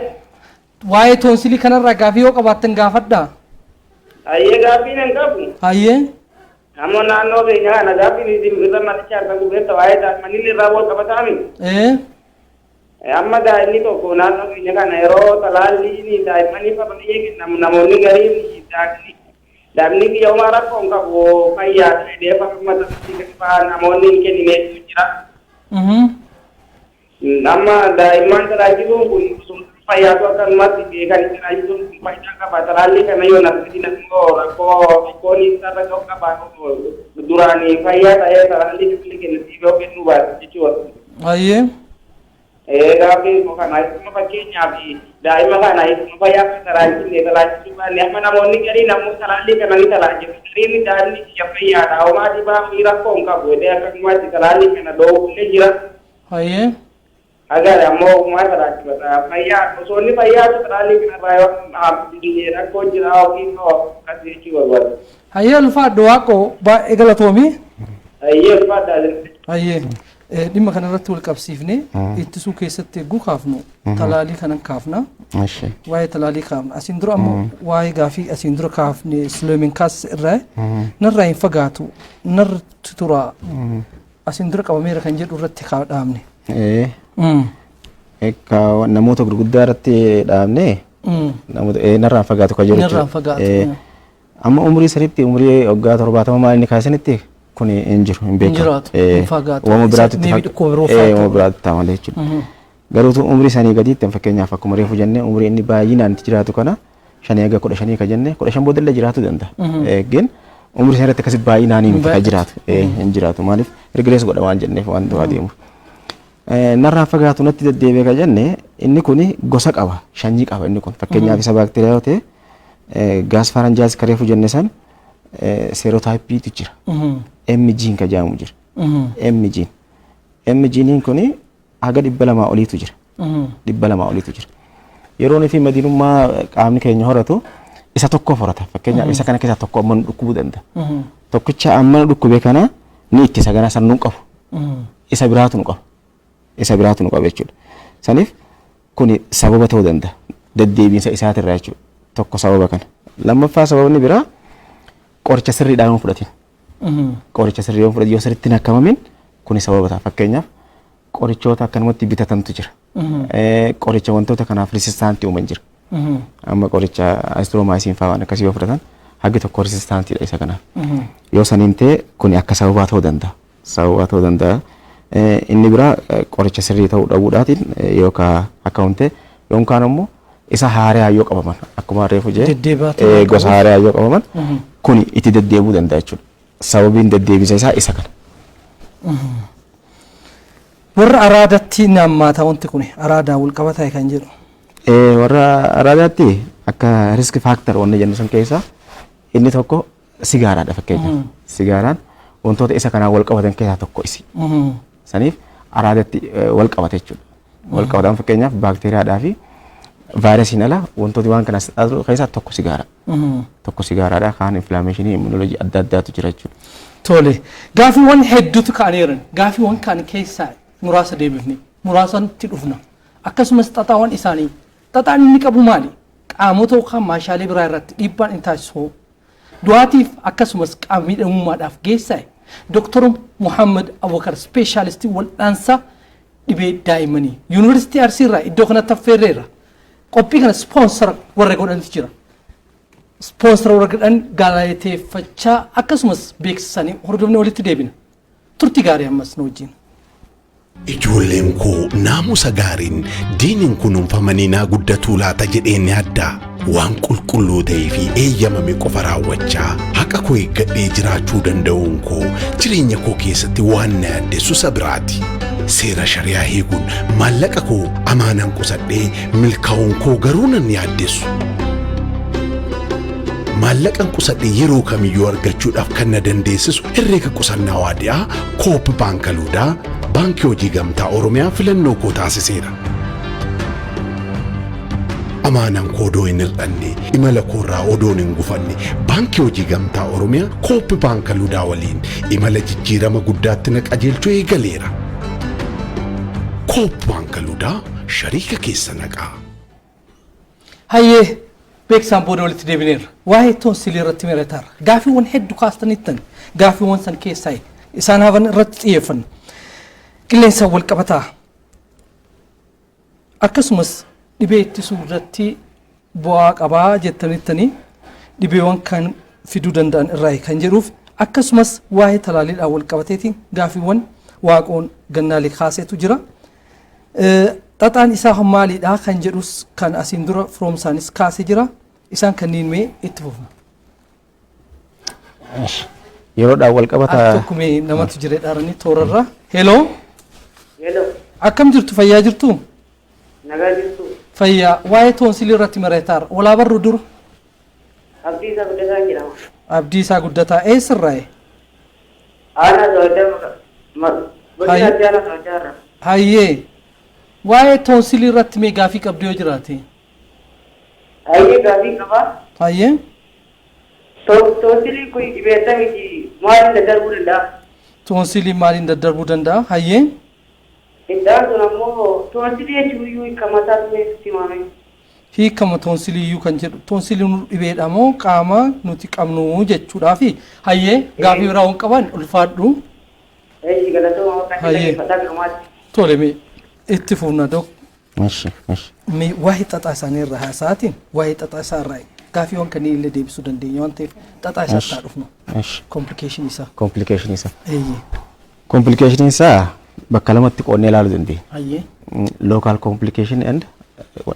Waa'ee toonsilii kanarraa gaafii yoo qabaattan gaafadhaa. Ayyee, gaaffii nan qabu. Hayyee. Ammoo naannoo keenya kana gaaffiin isin irra maricha harka gubeessa waa'ee daa'immanii irraa wal qabataami. Ee. Amma daa'imni tokko naannoo keenya kana yeroo talaalliin daa'immanii baay'ee kennamu, namoonni gariin daa'imni biyya homaa rakkoo hin qabu, fayyaa jedhee fa'aa namoonni hin kennineetu jira. Amma daa'imman talaallisuun kun fayyaatu akkanumatti beekan, talaallisuun kun faayidaa qaba. Talaallii kana yoo nafti immoo rakkoon isarra ga'u qaba. Duraan fayyaa ta'ee talaallii kana kennisiif yoo kennuu baate jechuudha. Hayyee. Gaaffii koo kana akkuma fakkeenyaaf daa'ima kana ittuma fayyaa akka talaallii talaachisuu baanne, amma namoonni gariin ammoo talaallii kana ni talaachisu. Gariin daa'imni kiyya fayyaadha, homaa dhibaa fi rakkoo hin qabu jedhee akkasumatti talaallii kana dhoowwullee jira. Hayyee. Agar ammoo ofumaa talaachifata. Fayyaa osoo inni fayyaatu talaallii kana irraa yoo rakkoo jira yookiin akkas jechuu barbaada. Hayyee, ulfaadhu Waaqoo, baay'ee galatoomii. Hayyee, ulfaadhaa. Hayyee, dhimma kana irratti wal qabsiifnee ittisuu keessatti eeguu kaafnu talaalii kanan kaafna. Waa'ee talaalii kaafna. Asiin dura ammoo waa'ee gaafii asiin dura kaafne Suleemin kaas irraa narraa hin fagaatu, narratti tura, asiin dura qabameera kan jedhu irratti dhaabne. Akka namoota gurguddaa irratti dhaabne namoota narraan fagaatu kan jedhu. Narraan fagaatu. Amma umurii sanitti, umurii waggaa 70 maal inni kaasanitti, kun hin jiru, hin beekamu. Jiraatu, hin fagaatu. Uumama biraatti Maybe dhukkuba biroo fa'aa uumama biraatti ta'a malee jechuudha. Garuu umurii sanii gadiitti, fakkeenyaaf akkuma reefu jennee, umurii inni baay'inaan itti jiraatu kana 5 hanga 15 ka jenne, 15 booda illee jiraachuu danda'a. Gin umurii sana irratti akkasi baay'inaan miti kan jiraatu, hin jiraatu, maaliif regress godha waan jenneef waan du'aa deemuuf. Narraa fagaatu, natti deddeebi'e ka jenne, inni kun gosa qaba, sanyii qaba inni kun. Fakkeenyaaf isa baakteeriyaa yoo ta'e, gas pharyngitis ka reefu jenne san serotypeiitu jira. MG'n ka jedhamu jira. MG'n. MG'n kun haga 200 oliitu jira. 200 oliitu jira. Yeroo fi madiinummaa qaamni keenya horatu isa tokkoof horata. Fakkeenyaaf isa kana keessaa tokko amma nu dhukkubuu danda'a. Tokkicha amma nu dhukkube kana ni ittisa, gara san nu qabu. Isa biraatu nu qaba. Isa biraatu nu qaba jechuudha. Saniif kuni sababa ta'uu danda'a. Deddeebiinsa isaatirraa jechuudha. Tokko sababa kana. Lammaffaa sababni biraa qoricha sirriidhaan yoo fudhatin. Qoricha sirrii yoo fudhatin, yoo sirriitti hin akkamamin, kuni sababa ta'a. Fakkeenyaaf qorichoota akkanumatti bitatantu jira. Qoricha wantoota kanaaf resistantii uuman jira. Amma qoricha azithromycin fa'aa waan akkasii yoo fudhatan, hagi tokko resistantiidha isa kanaaf. Yoo saniin ta'e, kuni akka sababaa ta'uu danda'a. Sababaa ta'uu danda'a. Inni biraa qoricha sirrii ta'uu dhabuudhaatiin yookaan akka ta'e, yookaan immoo isa haaraa yoo qabaman, akkuma reefu jee Deddeebi'aa ta'uu gosa haaraa yoo qabaman, kuni itti deddeebi'uu danda'a jechuudha. Sababiin deddeebisa isaa isa kana. Warra araadatti naammaata, wanti kun araadaan wal qabataa kan jedhu. Warra araadaatti akka risk factor wanni jennu sun keessaa inni tokko sigaaraadha fakkeenyaaf. Sigaaraan wantoota isa kanaan wal qabatan keessaa tokko isi. Saniif araadatti wal qabata jechuudha. Wal qabatan, fakkeenyaaf baakteeriyaadhaa fi vaayirasiin ala wantooti waan kana keessaa tokko sigaara. Tokko sigaaraadha, kaan inflammationii, immunology adda addaatu jira jechuudha. Tole, gaafiiwwan hedduutu ka'aniiran. Gaafiiwwan kaan keessaa muraasa deebifne muraasatti dhufna. Akkasumas xaxaawwan isaanii, xaxaan inni qabu maali? Qaamota yookaan maashaalee biraa irratti dhiibbaan inni taasisu, du'aatiif akkasumas qaama miidhamummaadhaaf geessaa. Dooktar Muhammad Abubakar, specialistii wal'aansa dhibee daa'immanii Yuunivarsiitii Arsii irraa iddoo kanatti affeerreerra. Qophii kana sponsor warra godhantu jira. Sponsor warra godhan galateeffachaa akkasumas beeksisanii hordofnee walitti deebina. Turtii gaarii ammas nu wajjin. Ijoolleen koo naamusa gaariin diiniin kunuunfamanii naa guddatuu laata jedheen yaadda. Waan qulqulluu ta'ee fi eeyyamame qofa raawwachaa haqa koo eeggadhee jiraachuu danda'uun koo jireenya koo keessatti waan na yaaddessu isa biraati. Seera shari'aa eeguun maallaqa koo amaanaan qusadhee milkaa'uun koo garuu nan yaaddessu. Maallaqan qusadhee yeroo kamiyyuu argachuudhaaf kan na dandeessisu herreega qusannaa waadiyaa Koop Baanka Luudaa, Baankii Hojii Gamtaa Oromiyaa filannoo koo taasiseera. Amaanaan koo odoo hin hir'anne, imala koorraa odoon hin gufanne, Baankii Hojii Gamtaa Oromiyaa Koop Baanka Luudaa waliin imala jijjiirama guddaatti na qajeelchuu eegaleera. Koop Baanka Luudaa, shariika keessa naqaa. Hayyee, beeksisaan booda walitti deebineerra. Waa'ee toonsilii irratti mari'ataarra. Gaafiiwwan hedduu kaastaniittan, gaafiiwwan san keessaa isaan hafan irratti xiyyeeffanna. Qilleensaan wal qabataa. Akkasumas dhibee ittisuu irratti bu'aa qabaa jettanittanii, dhibeewwan kan fiduu danda'an irraa kan jedhuuf, akkasumas waa'ee talaaliidhaan wal qabateetiin gaafiiwwan Waaqoon Gannaalee kaaseetu jira. Xaxaan isaa maalidha kan jedhus kan asiin dura firoomsaanis kaasee jira. Isaan kanneen mee itti fufna. Yeroodhaan wal qabata. Al tokko mee namatu jira dhaaranii toorarra. Hello. Hello. Akkam jirtu, fayyaa jirtu? Nagaa jirtu. Fayyaa. Waa'ee toonsilii irratti mari'ataarra. Walaa barru dura. Abdiisaa Guddataa jedhama. Abdiisaa Guddataa, eessarraayi? Aanaa Sooddaa, godina Arsii, aanaa Sooddaa irraa. Hayyee. Waa'ee toonsilii irratti mee gaafii qabdu yoo jiraate? Hayyee, gaafii qaba. Hayyee. Toonsiliin kun dhibee akkamiiti? Maaliin daddarbuu danda'a? Toonsiliin maaliin daddarbuu danda'a? Hayyee. Iddaan sun ammoo toonsilii jechuun iyyuu hiika mataa tumeetti himame. Hiikama toonsilii iyyuu kan jedhu, toonsiliin nu dhibeedha moo qaama nuti qabnu jechuudhaafi. Hayyee, gaafii biraa waan qaban, ulfaadhu. Eeyi, galatooma, bakka Hayyee. dhaggeeffadhaa garumaatti. Tole, mee itti fufna, dok. Eshi, eshi. Mee waa'ee xaxaa isaanii irraa haasa'aatiin, waa'ee xaxaa isaa irraa gaafiiwwan kanneen illee deebisuu dandeenya waan ta'eef, xaxaa isaatti haa dhufnu. Eshi. Complication isaa. Complication isaa. Eeyyee. Complication isaa bakka lamatti qoodnee ilaaluu dandeenya. Hayyee. Local complication and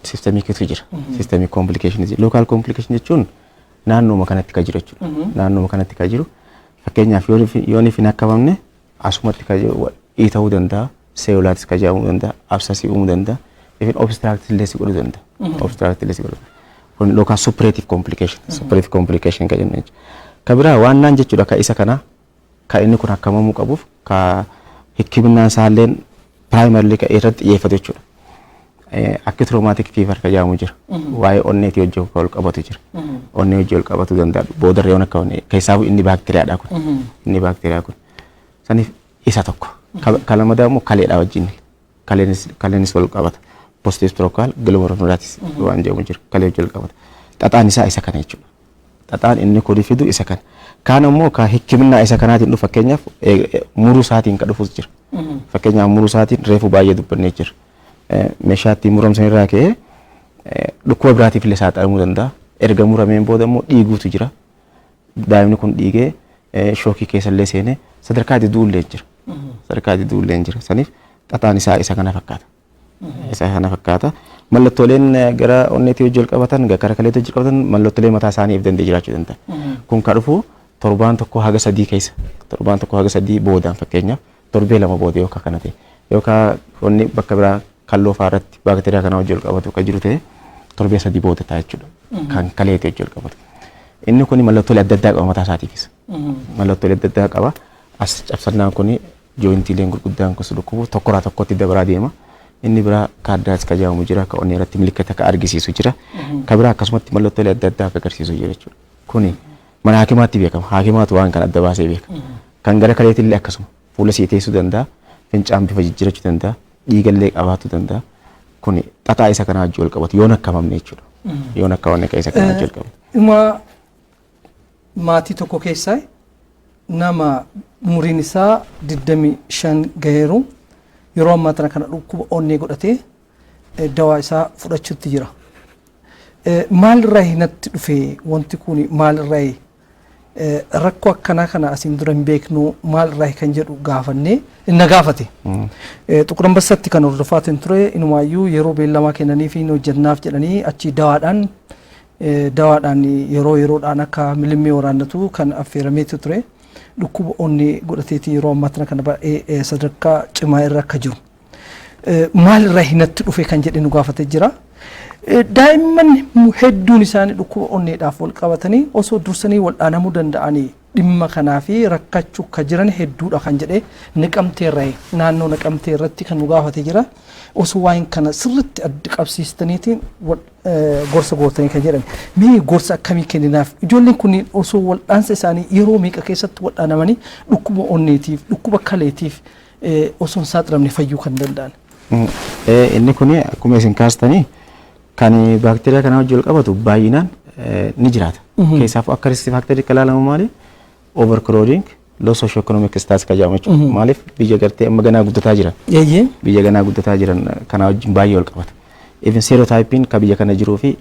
systemic tu jira. Systemic complication jira. Local complication jechuun naannooma kanatti kan jiru jechuudha. Naannooma kanatti kan jiru, fakkeenyaaf, yoo hin akkamamne asumatti kan jiru dhiita'uu danda'a, cellulitis kan jedhamuu danda'a, abscessii uumuu danda'a, even obstruct illee si godhuu danda'a. Obstruct illee si godhuu danda'a. Kun local suppurative complication, suppurative complication kan jennu jechuudha. Kan biraa waan naan jechuudha, ka isa kana ka inni kun akkamamuu qabuuf, ka hikkiminaan isaalleen primarily ka irratti xiyyeeffatu jechuudha. Akka traumatic fever kan jedhamu jira. Waa'ee onneetii wajjin wal qabatu jira. Onnee wajjin wal qabatu danda'a. Boodarra yoon akka onnee keessaafuu inni baakteeriyaadha kun. Inni baakteeriyaa kun. Saniif isa tokko. Ka lamadaa immoo kaleedha wajjin. Kaleenis wal qabata. Post streptococcal glomerulonephritis waan jedhamu jira. Kalee wajjin wal qabata. Xaxaan isaa isa kana jechuudha. Xaxaan inni kuni fidu isa kana. Kaan ammoo ka hikkiminaa isa kanaatiin dhufu, fakkeenyaaf, muruu isaatiin ka dhufus jira. Fakkeenyaaf, muruu isaatiin reefu baay'ee dubbannee jira. Meeshaa ittiin muramsan irraa ka'ee dhukkuba biraatiif illee saaxilamuu danda'a. Erga murameen booda immoo dhiiguutu jira. Daa'imni kun dhiigee shockii keessa illee seenee sadarkaa itti du'ullee jira. Sadarkaa itti du'ullee jira. Saniif xaxaan isaa isa kana fakkaata. Isa kana fakkaata. Mallattooleen gara onneetii wajjin wal qabatan, gara kaleetii wajjin qabatan, mallattoolee mataa isaanii if danda'e jiraachuu danda'a. Kun ka dhufu torbaan 1 haga 3 keessa. Torbaan 1 haga 3 boodaan, fakkeenyaaf torbee 2 booda yookaan kana ta'e. Yookaan onni bakka biraa kalloo fa'aa irratti baakteeriyaa kana wajjin wal qabatu kan jiru ta'e, torbee 3 booda ta'a jechuudha. Kan kaleetii wajjin wal qabatu. Inni kun mallattoolee adda addaa qaba mataa isaatiifis. Mallattoolee adda addaa qaba. As cabsannaan kun, jointiileen gurguddaan kun dhukkubu tokkorraa tokkotti dabaraa deema. Inni biraa carditis ka jedhamu jira, ka onnee irratti milikkita ka argisiisu jira. Ka biraa akkasumatti mallattoolee adda addaa akka agarsiisu jira jechuudha. Kuni mana hakimaatti beekama. Hakimaatu waan kana adda baasee beeka. Kan gara kaleetillee akkasuma fuula sii teessuu danda'a. Fincaan bifa jijjiirachuu danda'a. Dhiigallee qabaachuu danda'a. Kuni xaxaa isa kanaa wajjin wal qabatu yoon akkamamne jechuudha. Yoon akkamamne kan isa kanaa wajjin wal qabatu. Dhuma maatii tokko keessaa nama umuriin isaa 25 gaheeru yeroo ammaa tana kana dhukkuba onnee godhatee dawaa isaa fudhachuutti jira. Maalirraa natti dhufe wanti kun, maalirraa rakkoo akkanaa kana asiin dura hin beeknu, maalirraa kan jedhu gaafannee na gaafate. Xuqur Ambassaatti kan hordofaatiin ture, inumaayyuu yeroo beellamaa kennanii fi hojjennaaf jedhanii achi dawaadhaan yeroo yeroodhaan akka milimmee waraannatu kan affeerameetu ture. Dhukkuba onnee godhateeti yeroo ammaa tana kana baay'ee sadarkaa cimaa irra akka jiru. Maalirraa hinatti dhufe kan jedhe nu gaafatee jira. Daa'imman hedduun isaanii dhukkuba onneedhaaf wal qabatanii osoo dursanii waldhaanamuu danda'anii dhimma kanaa fi rakkachuu akka jiran hedduudha kan jedhe, Naqamteerra, naannoo Naqamtee irratti kan nu gaafate jira. Osoo waa'een kana sirriitti adda qabsiistaniitiin gorsa gootanii kan jedhan. Mee gorsa akkamii kenninaaf? Ijoolleen kunniin osoo waldhaansa isaanii yeroo meeqa keessatti waldhaanamanii dhukkuba onneetiif, dhukkuba kaleetiif osoo hin saaxilamne fayyuu kan danda'an? Inni kun akkuma isin kaastanii, kan baakteeriyaa kanaa wajjin wal qabatu baay'inaan ni jiraata. Keessaafuu akka risk factorii kan ilaalamu maali? Overcrowding, low socio-economic status kan jedhamu jechuudha. Maaliif, biyya gartee amma ganaa guddataa jiran. Biyya ganaa guddataa jiran kanaa wajjin baay'ee wal qabata. Even serotypeiin kan biyya kana jiruu fi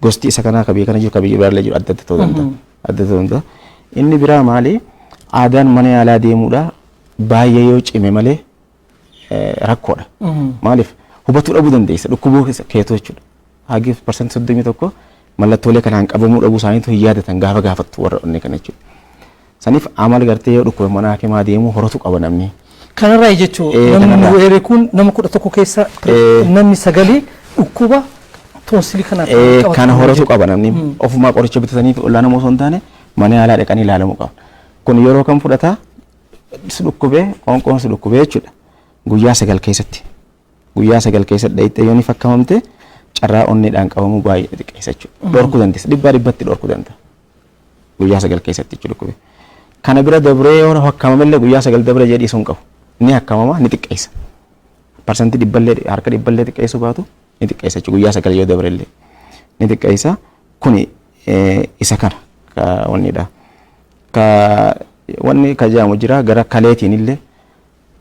gosti isa kanaa kan biyya kana jiru kan biyya biraallee jiru adda adda ta'uu danda'a. Adda ta'uu danda'a. Inni biraa maali? Aadaan mana yaalaa deemuudha baay'ee yoo cime malee rakkoodha. Maaliif, hubatuu dhabuu dandeessa dhukkubuu keetuu jechuudha. Hagi 31% mallattoolee kanaan qabamuu dhabuu isaaniitu hin yaadatan gaafa gaafattu warra onnee kana jechuudha. Saniif amala gartee yoo dhukkuba mana hakimaa deemuu horatu qaba namni. Kanarraa jechuun namni Kanarraa. Weeree kun nama 11 keessa namni sagalee dhukkuba toonsilii kanaan qabatu Kana horatu jechuudha. Qaba namni ofumaa qoricha bitatanii ollaan osoo hin taane mana yaalaa dhaqanii ilaalamuu qaba. Kun yeroo kam fudhataa? Si dhukkubee, qoonqoon si dhukkubee jechuudha. Guyyaa 9 keessatti. Guyyaa 9 keessatti dhayixee yoo ni fakkamamte, carraa onneedhaan qabamuu baay'ee xiqqeessa jechuudha. Dhorkuu dandeessa. Dhibbaa dhibbatti dhorkuu danda'a. Guyyaa 9 keessatti jechuudha dhukkubee. Kana bira dabree yoo hakkamamillee, guyyaa 9 dabree jedhii sun qabu. Ni hakkamama, ni xiqqeessa. 100%llee, harka dhibballee xiqqeessuu baatu, ni xiqqeessa jechuudha, guyyaa 9 yoo dabrellee. Ni xiqqeessa. Kuni isa kana ka wannidha. Ka wanni ka jaamu jira, gara kaleetiin illee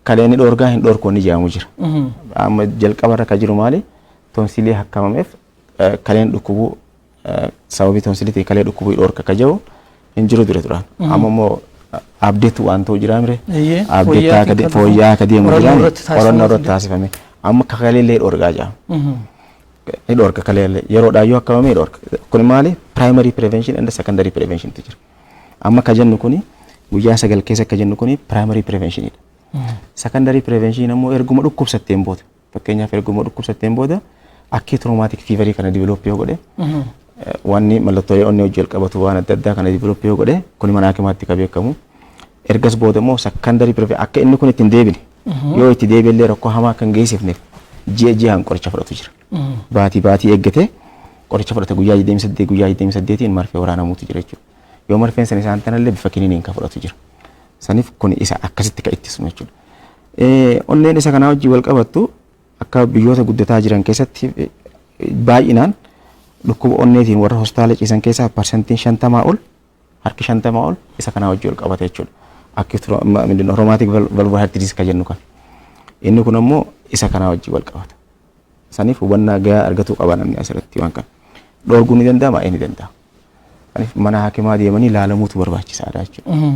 kaleen ni dhoorgaa hin dhoorku wanni jaamu jira. Amma jalqabarra ka jiru maali? Tonsilii hakkamameef kaleen dhukkubuu, sababii tonsiliitiin kalee dhukkubuu dhoorka ka jiru hin jiru dure duraan. Amma immoo update waan ta'u jira mire. Update akka fooyya'aa akka deemu qorannoo jira. Irratti Qorannoo irratti taasifame. Amma kaleellee dhoorgaa jira. Ni dhoorka kaleellee, yeroodhaan yoo akkamame ni dhoorka. Kun maali? Primary prevention and secondary prevention tu jira. Amma ka jennu kuni, guyyaa 9 keessa ka jennu kuni, primary preventionidha. Secondary prevention ammoo erguma dhukkubsatteen booda, fakkeenyaaf erguma dhukkubsatteen booda acute traumatic fever kana develop yoo godhe, wanni mallattoolee onnee hojii qabatu waan adda addaa kana develop yoo godhe, kuni mana hakimaatti ka beekamu. Ergas booda immoo secondary prevention, akka inni kun ittiin deebine, yoo itti deebi'ellee rakkoo hamaa akka hin geessifneef, ji'a ji'aan qoricha fudhatu jira. Baatii baatii eeggatee qoricha fudhata, guyyaa 28 guyyaa 28 marfee waraanamuutu jira jechuudha. Yoo marfeen san isaan tanallee bifa kiniiniin kan fudhatu jira. Saniif kun isa akkasitti kan ittisnu jechuudha. Onneen isa kanaa wajjin wal qabattu, akka biyyoota guddataa jiran keessatti baay'inaan dhukkuba onneetiin warra hospitaala ciisan keessaa 50% ol, harki 50 ol isa kanaa wajjin wal qabata jechuudha. Akka rheumatic valvular heart disease kan jennu kan. Inni kun ammoo isa kanaa wajjin wal qabata. Saniif hubannaa gahaa argatuu qaba namni asirratti waan kana. Dhoorguu ni danda'ama, ni danda'a. Saniif mana hakimaa deemanii ilaalamuutu barbaachisaadha jechuudha.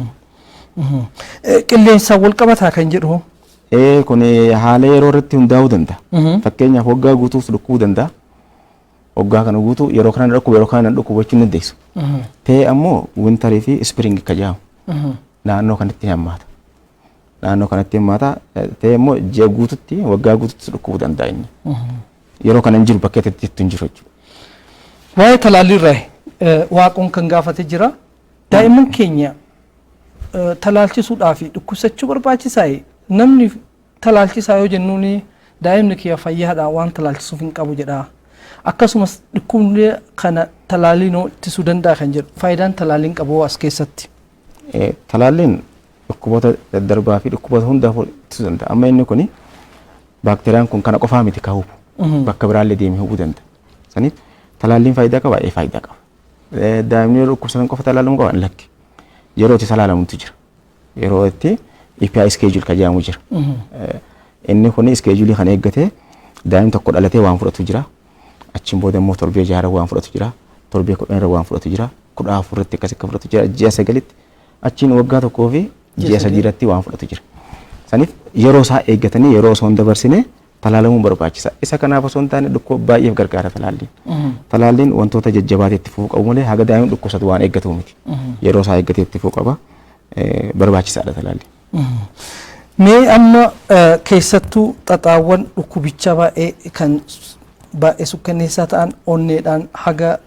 Qilleensaan wal qabataa kan jedhu. Kun haala yeroo irratti hundaa'uu danda'a. Fakkeenyaaf waggaa guutuus dhukkubuu danda'a. Waggaa kana guutuu yeroo kana dhukkubu, yeroo kana dhukkubu jechuu hin dandeessu. Ta'ee ammoo winterii fi spring ka jedhamu naannoo kanatti hammaata. Naannoo kanatti hammaata. Ta'ee immoo ji'a guututti, waggaa guututti dhukkubuu danda'a inni. Yeroo kana hin jiru, bakka itti hin jiru jechuudha. Waa'ee talaalliirraa waaqoon kan gaafate jira. Daa'imman keenya talaalchisuudhaaf dhukkubsachuu barbaachisaa? Namni talaalchisaa yoo jennuun, daa'imni kiyya fayyaadha, waan talaalchisuuf hin qabu jedha. Akkasumas dhukkubni kana talaalliin ittisuu danda'a kan jedhu, faayidaan talaalliin qabu as keessatti? Talaalliin dhukkuboota daddarbaa fi dhukkuboota hundaafuu ittisuu danda'a. Amma inni kuni, baakteeriyaan kun kana qofaa miti ka hubu. Bakka biraallee deemee hubuu danda'a. Saniif talaalliin faayidaa qaba, faayidaa qaba. Daa'imni yeroo dhukkubsatan qofa talaalamuu qaba? Lakki. Yeroo itti talaalamutu jira. Yeroo itti EPI schedule kan jedhamu jira. Inni kuni schedule kan eeggatee daa'imni tokko dhalatee waan fudhatu jira. Achiin booda immoo torbee 6 waan fudhatu jira. Torbee 10 waan fudhatu jira. 14 irratti akkas akka fudhatu jira. Ji'a 9tti, achiin waggaa tokkoo fi ji'a 3 irratti waan fudhatu jira. Saniif yeroo isaa eeggatanii, yeroo osoo hin dabarsine talaalamuun barbaachisa. Isa kanaaf osoo hin taane dhukkuba baay'eef gargaara talaalliin. Talaalliin wantoota jajjabaatee itti fufuu qabu malee haga daa'imni dhukkubsatu waan eeggatu miti. Yeroo isaa eeggatee itti fufuu qaba. Barbaachisaadha talaalliin. Mee amma keessattuu xaxaawwan dhukkubichaa baay'ee kan baay'ee sukkanneessaa ta'an, onneedhaan haga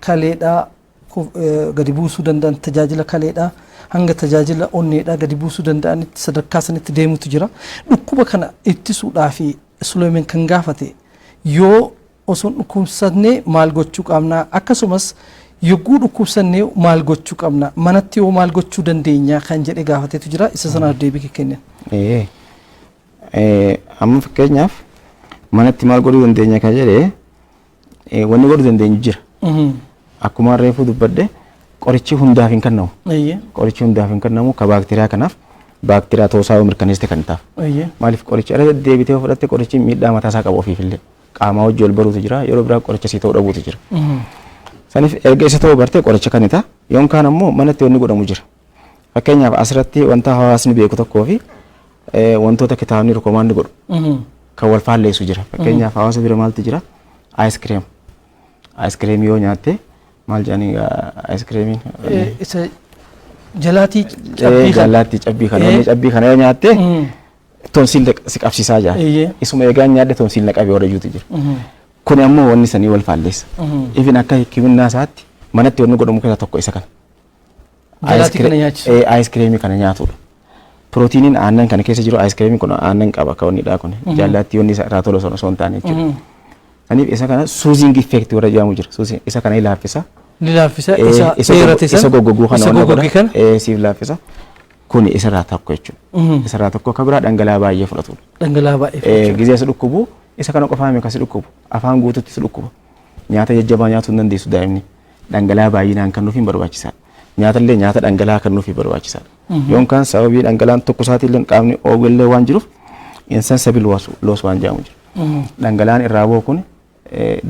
kaleedhaa gadi buusuu danda'an, tajaajila kaleedhaa hanga tajaajila onneedhaa gadi buusuu danda'anitti sadarkaa sanitti deemutu jira. Dhukkuba kana ittisuudhaa fi Suleemen kan gaafate, yoo osoo hin dhukkubsannee maal gochuu qabna, akkasumas yogguu dhukkubsannee maal gochuu qabna, manatti yoo maal gochuu dandeenya kan jedhe gaafateetu jira. Isa sanaaf deebii kennan. Amma fakkeenyaaf manatti maal godhuu dandeenya kan jedhe, wanni godhuu dandeenyu jira. Akkuma reefuu dubbadhe, qorichi hundaaf hin kennamu. Qorichi hundaaf hin kennamu. Ka baakteeriyaa kanaaf baakteeriyaa ta'uusaa yoo mirkaneessite kan taaf. Maaliif, qoricha irra deddeebitee yoo fudhatte, qorichi miidhaa mataa isaa qaba ofiifillee. Qaamaa wajji wal baruutu jira, yeroo biraa qoricha sii ta'uu dhabuutu jira. Saniif erga isa ta'uu bartee qoricha kan ta'a, yookaan ammoo manatti wanni godhamu jira. Fakkeenyaaf asirratti wanta hawaasni beeku tokkoo fi wantoota kitaabni recommend godhu kan wal faalleessu jira. Fakkeenyaaf hawaasa bira maaltu jira? Ice cream. Ice cream yoo nyaatte, maal jedhanii ice creamiin? Isa jalaatii cabbii kana. Jallaatti cabbii kana, wanni cabbii kana yoo nyaatte Tonsiil si qabsiisaa jira. Isuma eegaan nyaadde tonsiil na qabee warra jirutu jira. Kuni ammoo wanni sanii wal faalleessa. Ifin akka hikiminnaa isaatti manatti wanni godhamu keessaa tokko isa kana. Jalaatii kana nyaachisu. Aayiskiriimii kana nyaatudha. Pirootiiniin aannan kana keessa jiru, aayiskiriimiin kun aannan qaba akka wanni kun. Jaalaatti wanni irraa tolu osoo hin taane jechuudha. Saniif isa kana soothing effect warra jedhamu jira. Isa kana laaffisa. Ni laaffisa isa dheerate sana. Isa goggoguu kana. Isa goggogii kana. Siif laaffisa. Kuni isarraa tokko jechuudha. Isarraa tokko akka biraa dhangala'aa baay'ee fudhatudha. Dhangala'aa baay'ee fudhatu. Gizee si dhukkubu isa kana qofaa miti si dhukkubu. Afaan guututti si dhukkuba. Nyaata jajjabaa nyaatuu hin dandeessu daa'imni. Dhangala'aa baay'inaan kan nuuf hin barbaachisaadha. Nyaata illee nyaata dhangala'aa kan nuuf barbaachisaadha. Yookaan sababii dhangala'aan tokko isaatii qaamni oogillee waan jiruuf insensible loss waan jedhamu jira. Dhangala'aan irraa ba'u kun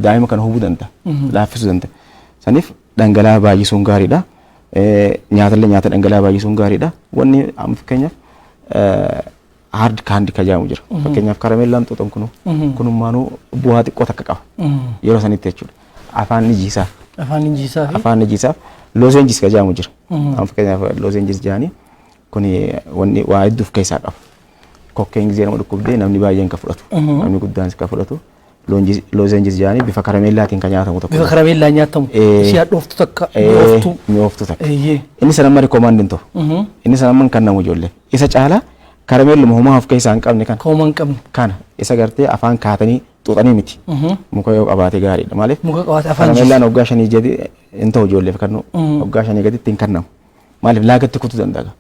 daa'ima kana hubuu danda'a. Laaffisuu danda'a. Saniif dhangala'aa baay'isuun gaariidha. Nyaata illee nyaata dhangala'aa baay'isuun gaariidha. Wanni fakkeenyaaf hard candy ka jedhamu jira. Fakkeenyaaf karameellaan xuuxan kunu kunummaanuu bu'aa xiqqoo takka qaba. Yeroo sanitti jechuudha. Afaan ni jiisaaf. Afaan ni jiisaaf. Afaan ni jiisaaf. Lozenges ka jedhamu jira. Fakkeenyaaf lozenges jedhanii kuni wanni waa hedduu of keessaa qaba. Kokkeen gisee nama dhukkubdee namni baay'een ka fudhatu. Namni guddaanis ka fudhatu. Lozenges jedhanii bifa karameellaatiin kan nyaatamu tokko. Bifa karameellaa nyaatamu. Ishee hadhooftu takka. Mi'ooftu. Mi'ooftu takka. Inni sana amma recommend hin ta'u. Inni sana amma hin kennamu ijoollee. Isa caalaa karameelluma homaa of keessaa hin qabne kana. Homaa hin qabne. Kana isa gartee afaan kaatanii xuuxanii miti. Muka yoo qabaate gaariidha. Maaliif? Muka qabaate afaan Karameellaan waggaa 5 gadi hin ta'u ijoolleef kennu. Waggaa 5 gaditti hin kennamu. Maaliif laagatti kutuu danda'a.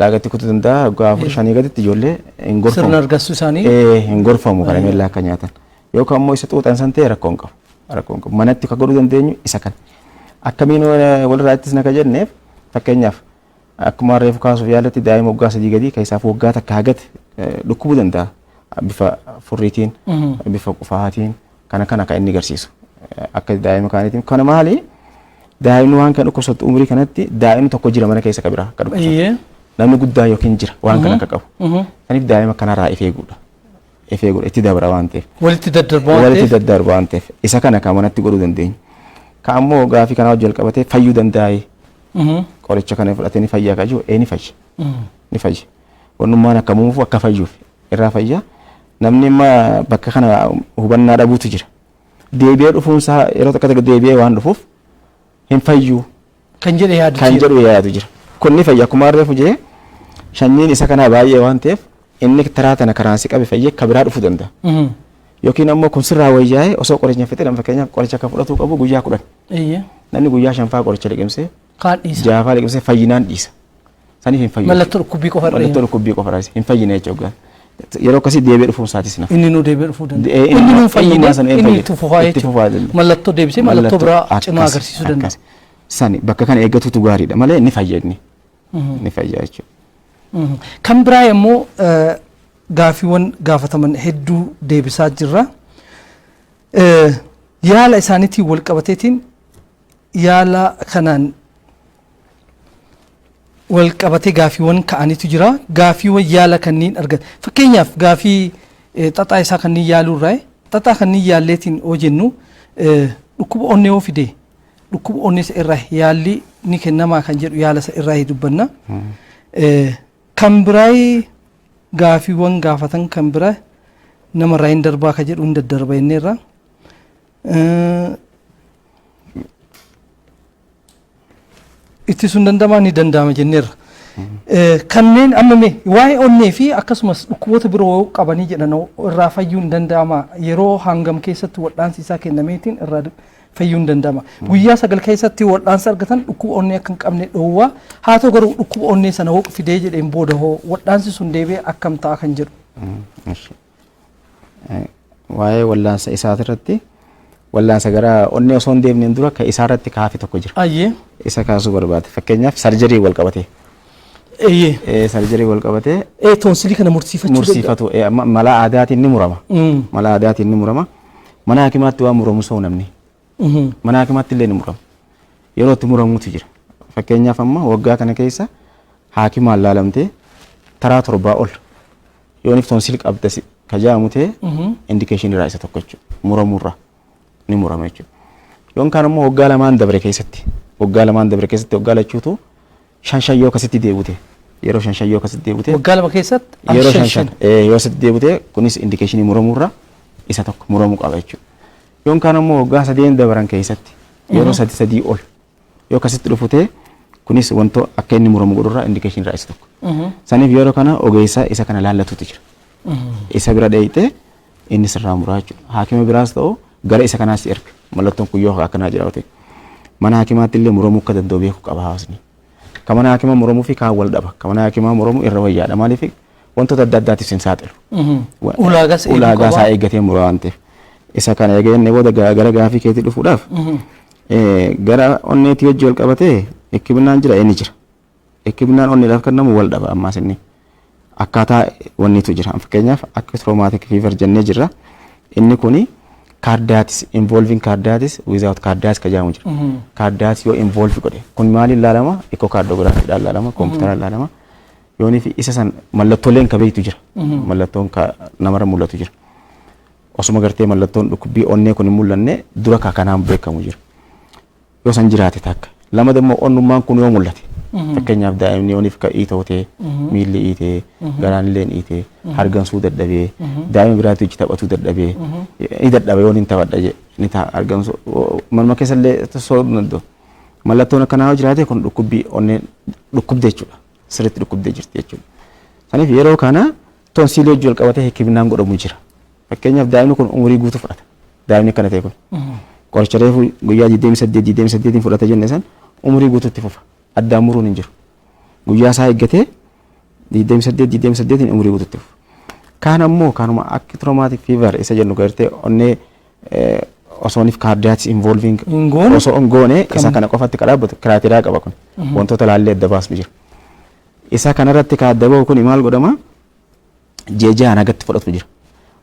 Laagatti kutuu danda'a waggaa 4 5 gaditti ijoollee hin gorfamu. Sirna argachuu isaanii. Hin gorfamu karameellaa akka nyaatan. Yookaan immoo isa xuuxan san ta'e rakkoo hin qabu. Rakkoo hin qabu. Manatti kan godhuu dandeenyu isa kana. Akkamiin walirraa ittisna ka jenneef, fakkeenyaaf akkuma reefu kaasuuf yaalatti daa'ima waggaa 3 gadii keessaaf waggaa takka hagate dhukkubuu danda'a. Bifa furriitiin, bifa qufaatiin kana kana kan inni agarsiisu. Akka daa'ima kaaniitiin. Kana maali? Daa'imni waan kan dhukkubsatu umurii kanatti daa'imni tokko jira mana keessa ka biraa akka dhukkubsatu. Namni guddaa yookiin jira waan kana akka qabu. Kanaaf daa'ima kanarraa if eeguudha. If eeguudha itti dabra waan ta'eef. Walitti daddarba waan Walitti daddarba waan ta'eef. Isa kana kan manatti godhuu dandeenyu. Ka ammoo gaafii kanaa wajjin qabatee fayyuu danda'ee qoricha kana fudhatee ni fayyaa ka jiru ni fayya. Ni fayya. Wannummaan akka muufu akka fayyuuf irraa fayya. Namni amma bakka kana hubannaa dhabuutu jira. Deebi'ee dhufuunsaa yeroo takka takka deebi'ee waan dhufuuf hin fayyuu. Kan jedhe yaadu Kan jedhu yaadu jira. Kun ni fayya akkuma reefu jee sanyiin isa kanaa baay'ee waan ta'eef inni taraa tana karaan si qabe fayyee ka biraa dhufuu danda'a. Yookiin ammoo kun sirraa wayyaa'ee osoo qoricha hin fixin, fakkeenyaaf qoricha akka fudhatuu qabu guyyaa 10. Namni guyyaa 5 qoricha liqimsee Kaan dhiisa. 6 liqimsee fayyinaan dhiisa. Saniif hin fayyu. Mallattoo dhukkubbii qofa irra. Mallattoo dhukkubbii qofa irra hin fayyine jechuudha. Yeroo akkasii deebi'ee dhufuun isaatis nafa. Inni nuu deebi'ee dhufuu danda'a. Inni nuu fayyine inni itti fufaa jechuudha. Mallattoo deebisee mallattoo biraa cimaa agarsiisuu danda'a. Sani bakka kana eeggatutu gaariidha malee ni fayya inni. Ni fayya jechuudha. Kan biraa immoo gaafiiwwan gaafataman hedduu deebisaa jirra. Yaala isaaniitiin wal qabateetiin yaala kanaan wal qabatee gaafiiwwan ka'anitu jira. Gaafiiwwan yaala kanneen argatan. Fakkeenyaaf gaafii xaxaa isaa kanneen yaaluu irraa xaxaa kanneen yaalleetiin yoo jennu dhukkuba onnee yoo fide dhukkuba onnee isa irraa yaalli ni kennamaa kan jedhu yaala isa irraa dubbanna. Kan biraa gaafiiwwan gaafatan kan biraa namarraa hin darbaa ka jedhu hin daddarba jenneerra. Ittisuun danda'amaa ni danda'ama jenneerra. Kanneen amma mee waa'ee onnee fi akkasumas dhukkuboota biroo qabanii jedhan irraa fayyuun danda'ama yeroo hangam keessatti wal'aansi isaa kennameetiin irraa fayyuun danda'ama. Guyyaa 9 keessatti wal'aansa argatan dhukkuba onnee akka hin qabne dhoowwaa haa ta'u garuu dhukkuba onnee sana hoo fidee jedheen booda hoo wal'aansi sun deebi'ee akkam ta'a kan jedhu. Waa'ee wal'aansa isaatirratti wal'aansa gara onnee osoo hin deemneen dura kan isaarratti kaafi tokko jira. Isa kaasuu barbaade. Fakkeenyaaf surgery wal qabatee. Surgery wal qabatee. Toonsilii kana mursiifachuu. Mursiifatu mala aadaatiin ni murama. Mala aadaatiin ni murama. Mana hakimaatti waan muramu soo namni. Mana hakimaatti illee ni murama. Yeroo itti muramuutu jira. Fakkeenyaaf amma waggaa kana keessa haakimaan laalamtee taraa 7 ol yoonif tonsil qabda ka jedhamu ta'e indication irraa isa tokko jechuudha. Muramurraa ni murama jechuudha. Yoon kaan immoo waggaa 2 dabre keessatti waggaa 2 dabre keessatti waggaa lachuutu 5 5 yoo akkasitti deebute Yeroo shan shan yoo akkasitti deebute. Waggaa 2 keessatti al yeroo shan shan shan. shan yoo asitti deebute, kunis indication muramuurra isa tokko, muramuu qaba jechuudha. Yoon kaan immoo waggaa 3 dabaran keessatti yeroo sadi sadii ol yoo akkasitti dhufute, kunis wanto akka inni muramu godhurraa indication irraa isa tokko. Saniif yeroo kana ogeessa isa kana laallatutu jira. Isa bira dheeyitee inni sirraa muraa jechuudha. Haakima biraas ta'u gara isa kanaas erga. Mallattoon kun yoo akkanaa jiraate. Mana hakimaatti illee muramuu akka danda'u beekuu qaba hawaasni. Ka mana hakimaa muramuu fi kaan wal dhaba. Ka mana hakimaa muramu irra wayyaadha. Maaliif? Wantoota adda addaatiif sin saaxilu. Ulaagaas eeguu Ulaagaa qaba. isaa eeggatee mura waan ta'eef. Isa kana eega jennee booda gara gaafii keetii dhufuudhaaf, gara onneetii wajji wal qabatee hikkiminaan jira, inni jira. Hikkiminaan onneedhaaf kennamu wal dhaba ammaas, inni akkaataa wanniitu jira. Fakkeenyaaf akka traumatic fever jennee jirra. Inni kuni carditis involving, carditis without carditis ka jedhamu jira. Carditis yoo involve godhe kun maaliin ilaalama? Echocardiographiidhaan ilaalama, kompiitaraan ilaalama. Yoonii fi isa san mallattooleen ka beektu jira. Mallattoon ka namarra mul'atu jira. Osuma gartee mallattoon dhukkubbii onnee kun hin mul'anne dura ka kanaan beekamu jira. Yoo san jiraate takka. Lama immoo onnummaan kun yoo mul'ate. Fakkeenyaaf daa'imni yooniif ka iitoo, miilli iitee, garaan illee iitee, hargansuu dadhabee, daa'ima biraatti hojii taphatuu dadhabee, ni dadhaba yoon hin taphadha jedhe, ni ta'a hargansuu manuma keessa illee sooduu danda'u. Mallattoon akkanaa yoo jiraate, kun dhukkubbii onnee dhukkubde jechuudha. Sirriitti dhukkubdee jirti jechuudha. Saniif yeroo kana tonsiilii hojii wal qabatee hikimnaan godhamu jira. Fakkeenyaaf daa'imni kun umurii guutuu fudhata. Daa'imni akkana ta'e kun. Qoricha reefu guyyaa 28 28 fudhata jenne san umurii guutuutti fufa. Addaan muruun hin jiru. Guyyaa isaa eeggatee 28 28 umurii guutuutti fufa. Kaan ammoo kanuma akka traumatic fever isa jennu gartee onnee osoonif carditis involving Hin goone. osoo hin goone, isa kana qofatti ka dhaabbatu criteria qaba kun. Wantoota laallee adda baasnu jira. Isa kanarratti ka adda bahu kun maal godhama? Ji'a ja'aan hagatti fudhatu jira.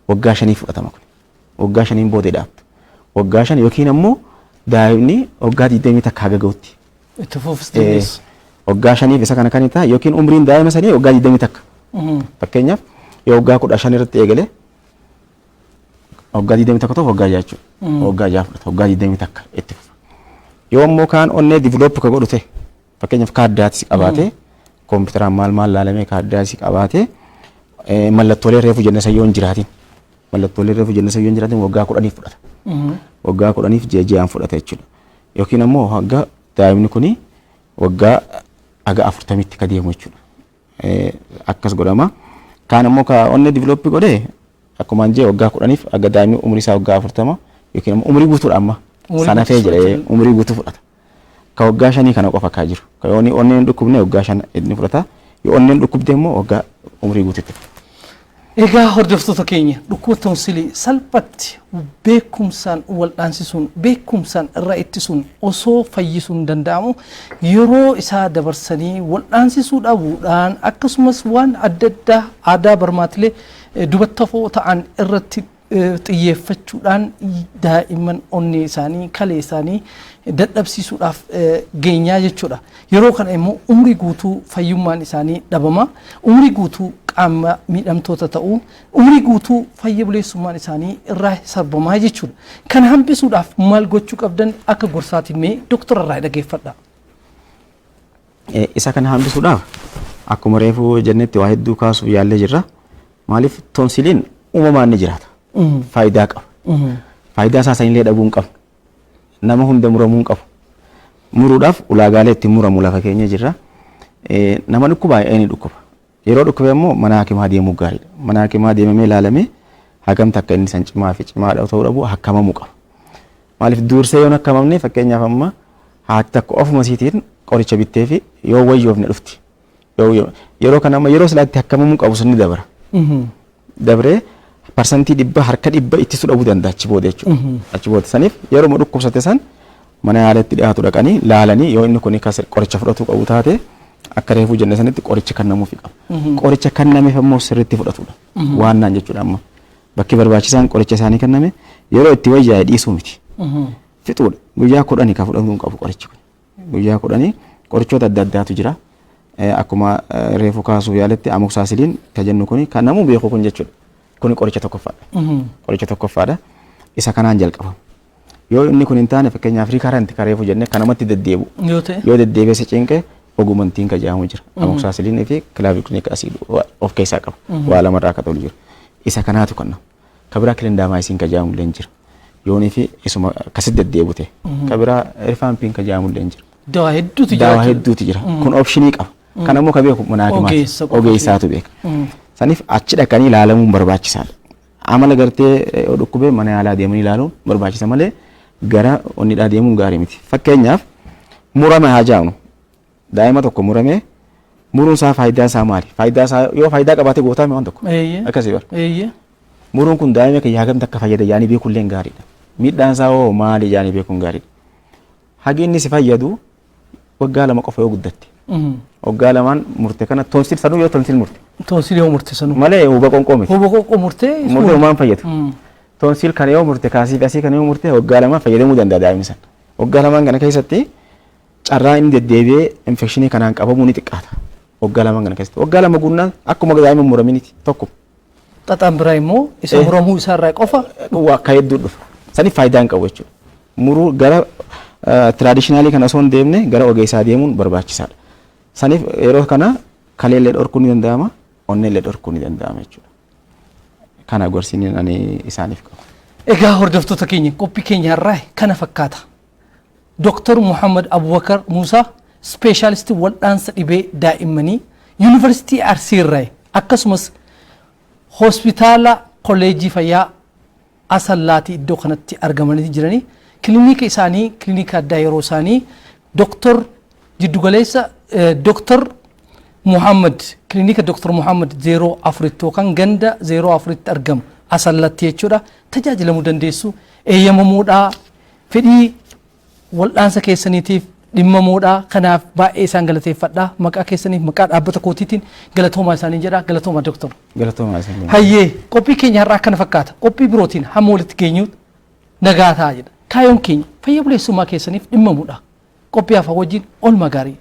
Waggaa 5 fudhatama kun. Waggaa 5n booda dhaabtu. Waggaa 5 yookiin ammoo daa'imni waggaa 21 haga gahutti. Itti fufis dandeessu. Waggaa 5f isa kana kan ta'a yookiin umriin daa'ima sanii waggaa 21. Fakkeenyaaf yoo waggaa 15 irratti eegale, waggaa 21 ta'u, waggaa 6 jechuudha. Waggaa 6 fudhata, waggaa 21 itti fufa. Yoo ammoo kaan onnee develop ka godhu ta'e, fakkeenyaaf carditis qabaatee, kompiitaraan maal maal laalamee carditis qabaatee, mallattoolee reefu jenne san yoo hin jiraatin, mallattoolee reefu jenne san yoo hin jiraatin, waggaa 10f fudhata. Waggaa 10f ji'a ji'aan fudhata jechuudha. Yookiin ammoo hanga daa'imni kuni waggaa haga 40tti ka deemu jechuudha. Akkas godhama. Kaan ammoo ka onnee develop godhee, akkumaan jee, waggaa 10f haga daa'imni umurii isaa waggaa 40 yookiin ammoo umurii guutuudha amma. Umurii Sana guutuu fee jedhee fudhachuu. Umurii guutuu fudhata. Ka waggaa 5 kana qofa kaa jiru. Ka yoo onneen dhukkubne waggaa 5 inni fudhata. Yoo onneen dhukkubde immoo waggaa umurii guutuutti fudhata. Egaa hordoftoota keenya, dhukkuba toonsilii salphatti beekumsaan waldhaansisuun, beekumsaan irraa ittisuun osoo fayyisuun danda'amu, yeroo isaa dabarsanii waldhaansisuu dhabuudhaan, akkasumas waan adda addaa aadaa barmaatilee dubattafoo ta'an irratti xiyyeeffachuudhaan daa'imman onnee isaanii, kalee isaanii dadhabsiisuudhaaf geenyaa jechuudha. Yeroo kana immoo umrii guutuu fayyummaan isaanii dhabama. Umrii guutuu qaama miidhamtoota ta'uu, umrii guutuu fayya buleessummaan isaanii irraa sarbamaa jechuudha. Kana hambisuudhaaf maal gochuu qabdan akka gorsaatiin mee doktora irraa dhageeffadha. Isa kana hambisuudhaaf akkuma reefu jennetti waa hedduu kaasuuf yaallee jirra. Maaliif? Toonsiliin uumamaan ni jiraata. Faayidaa qaba. Faayidaa isaa sanillee dhabuu hin qabnu. Nama hunda muramuu hin qabu. Muruudhaaf ulaagaalee ittiin muramu lafa keenya jirra. Nama dhukkubaa ni dhukkuba. Yeroo dhukkube immoo mana hakimaa deemuu gaariidha. Mana hakimaa deemamee ilaalamee hagam takka inni san cimaa fi cimaadha ta'uu dhabu hakkamamuu qaba. Maaliif? Dursee yoon hakkamamne, fakkeenyaaf amma haati takka ofuma isiitiin qoricha bittee fi yoo wayyoofne dhufti. Yeroo kana amma yeroo silaatti hakkamamuu qabu sun ni dabara. Dabree 100%, 100% ittisuu dhabuu danda'a achi booda jechuudha. Achi booda saniif yeroo dhukkubsate san mana yaalatti dhiyaatu dhaqanii laalanii, yoo inni kun qoricha fudhatuu qabu taate, akka reefuu jenne sanitti qoricha kennamuufi qaba. Qoricha kennameef ammoo sirriitti fudhatudha. Waan naan jechuudha, amma bakki barbaachisaan qoricha isaanii kenname yeroo itti wayyaa'e dhiisuu miti. Fixuudha. Guyyaa 10 kan fudhatuu qabu qorichi kun. Guyyaa 10 qorichoota adda addaatu jira. Akkuma reefu kaasuuf yaaletti amoxicillin kan jennu kuni kan namuu beeku kun jechuudha. Kuni qoricha tokkoffaadha. Qoricha tokkoffaadha. Isa kanaan jalqabama. Yoo inni kun hin taane, fakkeenyaaf recurrent kan reefu jenne kan namatti deddeebi'u. Yoo ta'e. Yoo deddeebi'ee si cinqe Augmentin ka jedhamu jira. Amoxicillinii fi clavulanic acid of keessaa qaba. Waa lamarraa akka tolu jira. Isa kanaatu kennamu. Ka biraa clindamycin ka jedhamu illee jira. Yoonii fi isuma akkasitti deddeebi'u ta'e. Ka biraa rifampin ka jedhamu illee jira. Dawaa hedduutu jira. Dawaa hedduutu jira. Kun optionii qaba. Kan ammoo ka beeku mana hakimaati. Ogeessa qofa. Ogeessaatu beeka. Saniif achi dhaqanii ilaalamuun barbaachisaadha. Amala gartee yoo dhukkubee mana yaalaa deemanii ilaaluun barbaachisa malee gara onnidhaa deemuun gaarii miti. Fakkeenyaaf, murame haa jaanu. Daa'ima tokko murame, muruun isaa faayidaa isaa maali? Faayidaa isaa yoo faayidaa qabaate gootaame waan tokko. Akkasii bara. Muruun kun daa'ima kiyya hagamti akka fayyada yaanii beekuun illee gaariidha. Miidhaan isaa hoo maali yaanii beekuun gaariidha. Hagi inni si fayyadu waggaa 2 qofa yoo guddatte. Waggaa 2n murte kana tonsil sanuu yoo tonsil murte. Tonsil yoo murte sanuu. Malee huba qoonqoo miti. Huba qoonqoo murtee. Murte homaan fayyadu. Tonsil kana yoo murte, kaasii fi asii kana yoo murte, waggaa 2 fayyadamuu danda'a daa'imni sana. Waggaa 2n kana keessatti carraa inni deddeebi'ee infekshinii kanaan qabamuu ni xiqqaata. Waggaa 2n kana keessatti. Waggaa 2 guunnaan akkuma daa'ima muraminiiti tokko. Xaxaan biraa immoo isa muramuu isaarraa qofa. Waa akka hedduu dhufa. Saniif faayidaa hin qabu jechuudha. Muruu gara traditionalii kana osoo hin deemne gara ogeessaa deemuun barbaachisaadha. Saniif yeroo kana kaleellee dhorkuun ni danda'ama, onneellee dhorkuun ni danda'ama jechuudha. Kana gorsiin ani isaaniif qabu. Egaa hordoftoota keenya, qophii keenya har'aa kana fakkaata. Dooktar Muhammad Abubakar Muusaa, ispeeshaalistii wal'aansa dhibee daa'immanii Yuunivarsiitii Arsii irraa, akkasumas hospitaala Kolleejjii Fayyaa Asallaatii iddoo kanatti argamanii jiranii, kilinika isaanii, kilinika addaa yeroo isaanii Dooktar jiddugaleessa Dooktar Muhammad, kilinika Dooktar Muhammad 04tti yookaan ganda 04tti argamu Asallatti jechuudha, tajaajilamuu dandeessu. Eeyyamamuudhaa fedhii wal'aansa keessaniitiif dhimmamuudha. Kanaaf baay'ee isaan galateeffadha. Maqaa keessaniif, maqaa dhaabbata kootiitiin galatoomaa isaanii jedha. Galatoomaa, Dooktar. Galatoomaa isin. Hayyee, qophii keenya har'aa akkana fakkaata. Qophii birootiin hamma walitti geenyuut nagaa ta'a jedha. Kaayyoon keenya fayya buleessummaa keessaniif dhimmamuudha. Qophii hafaa wajjin oolmaa gaarii.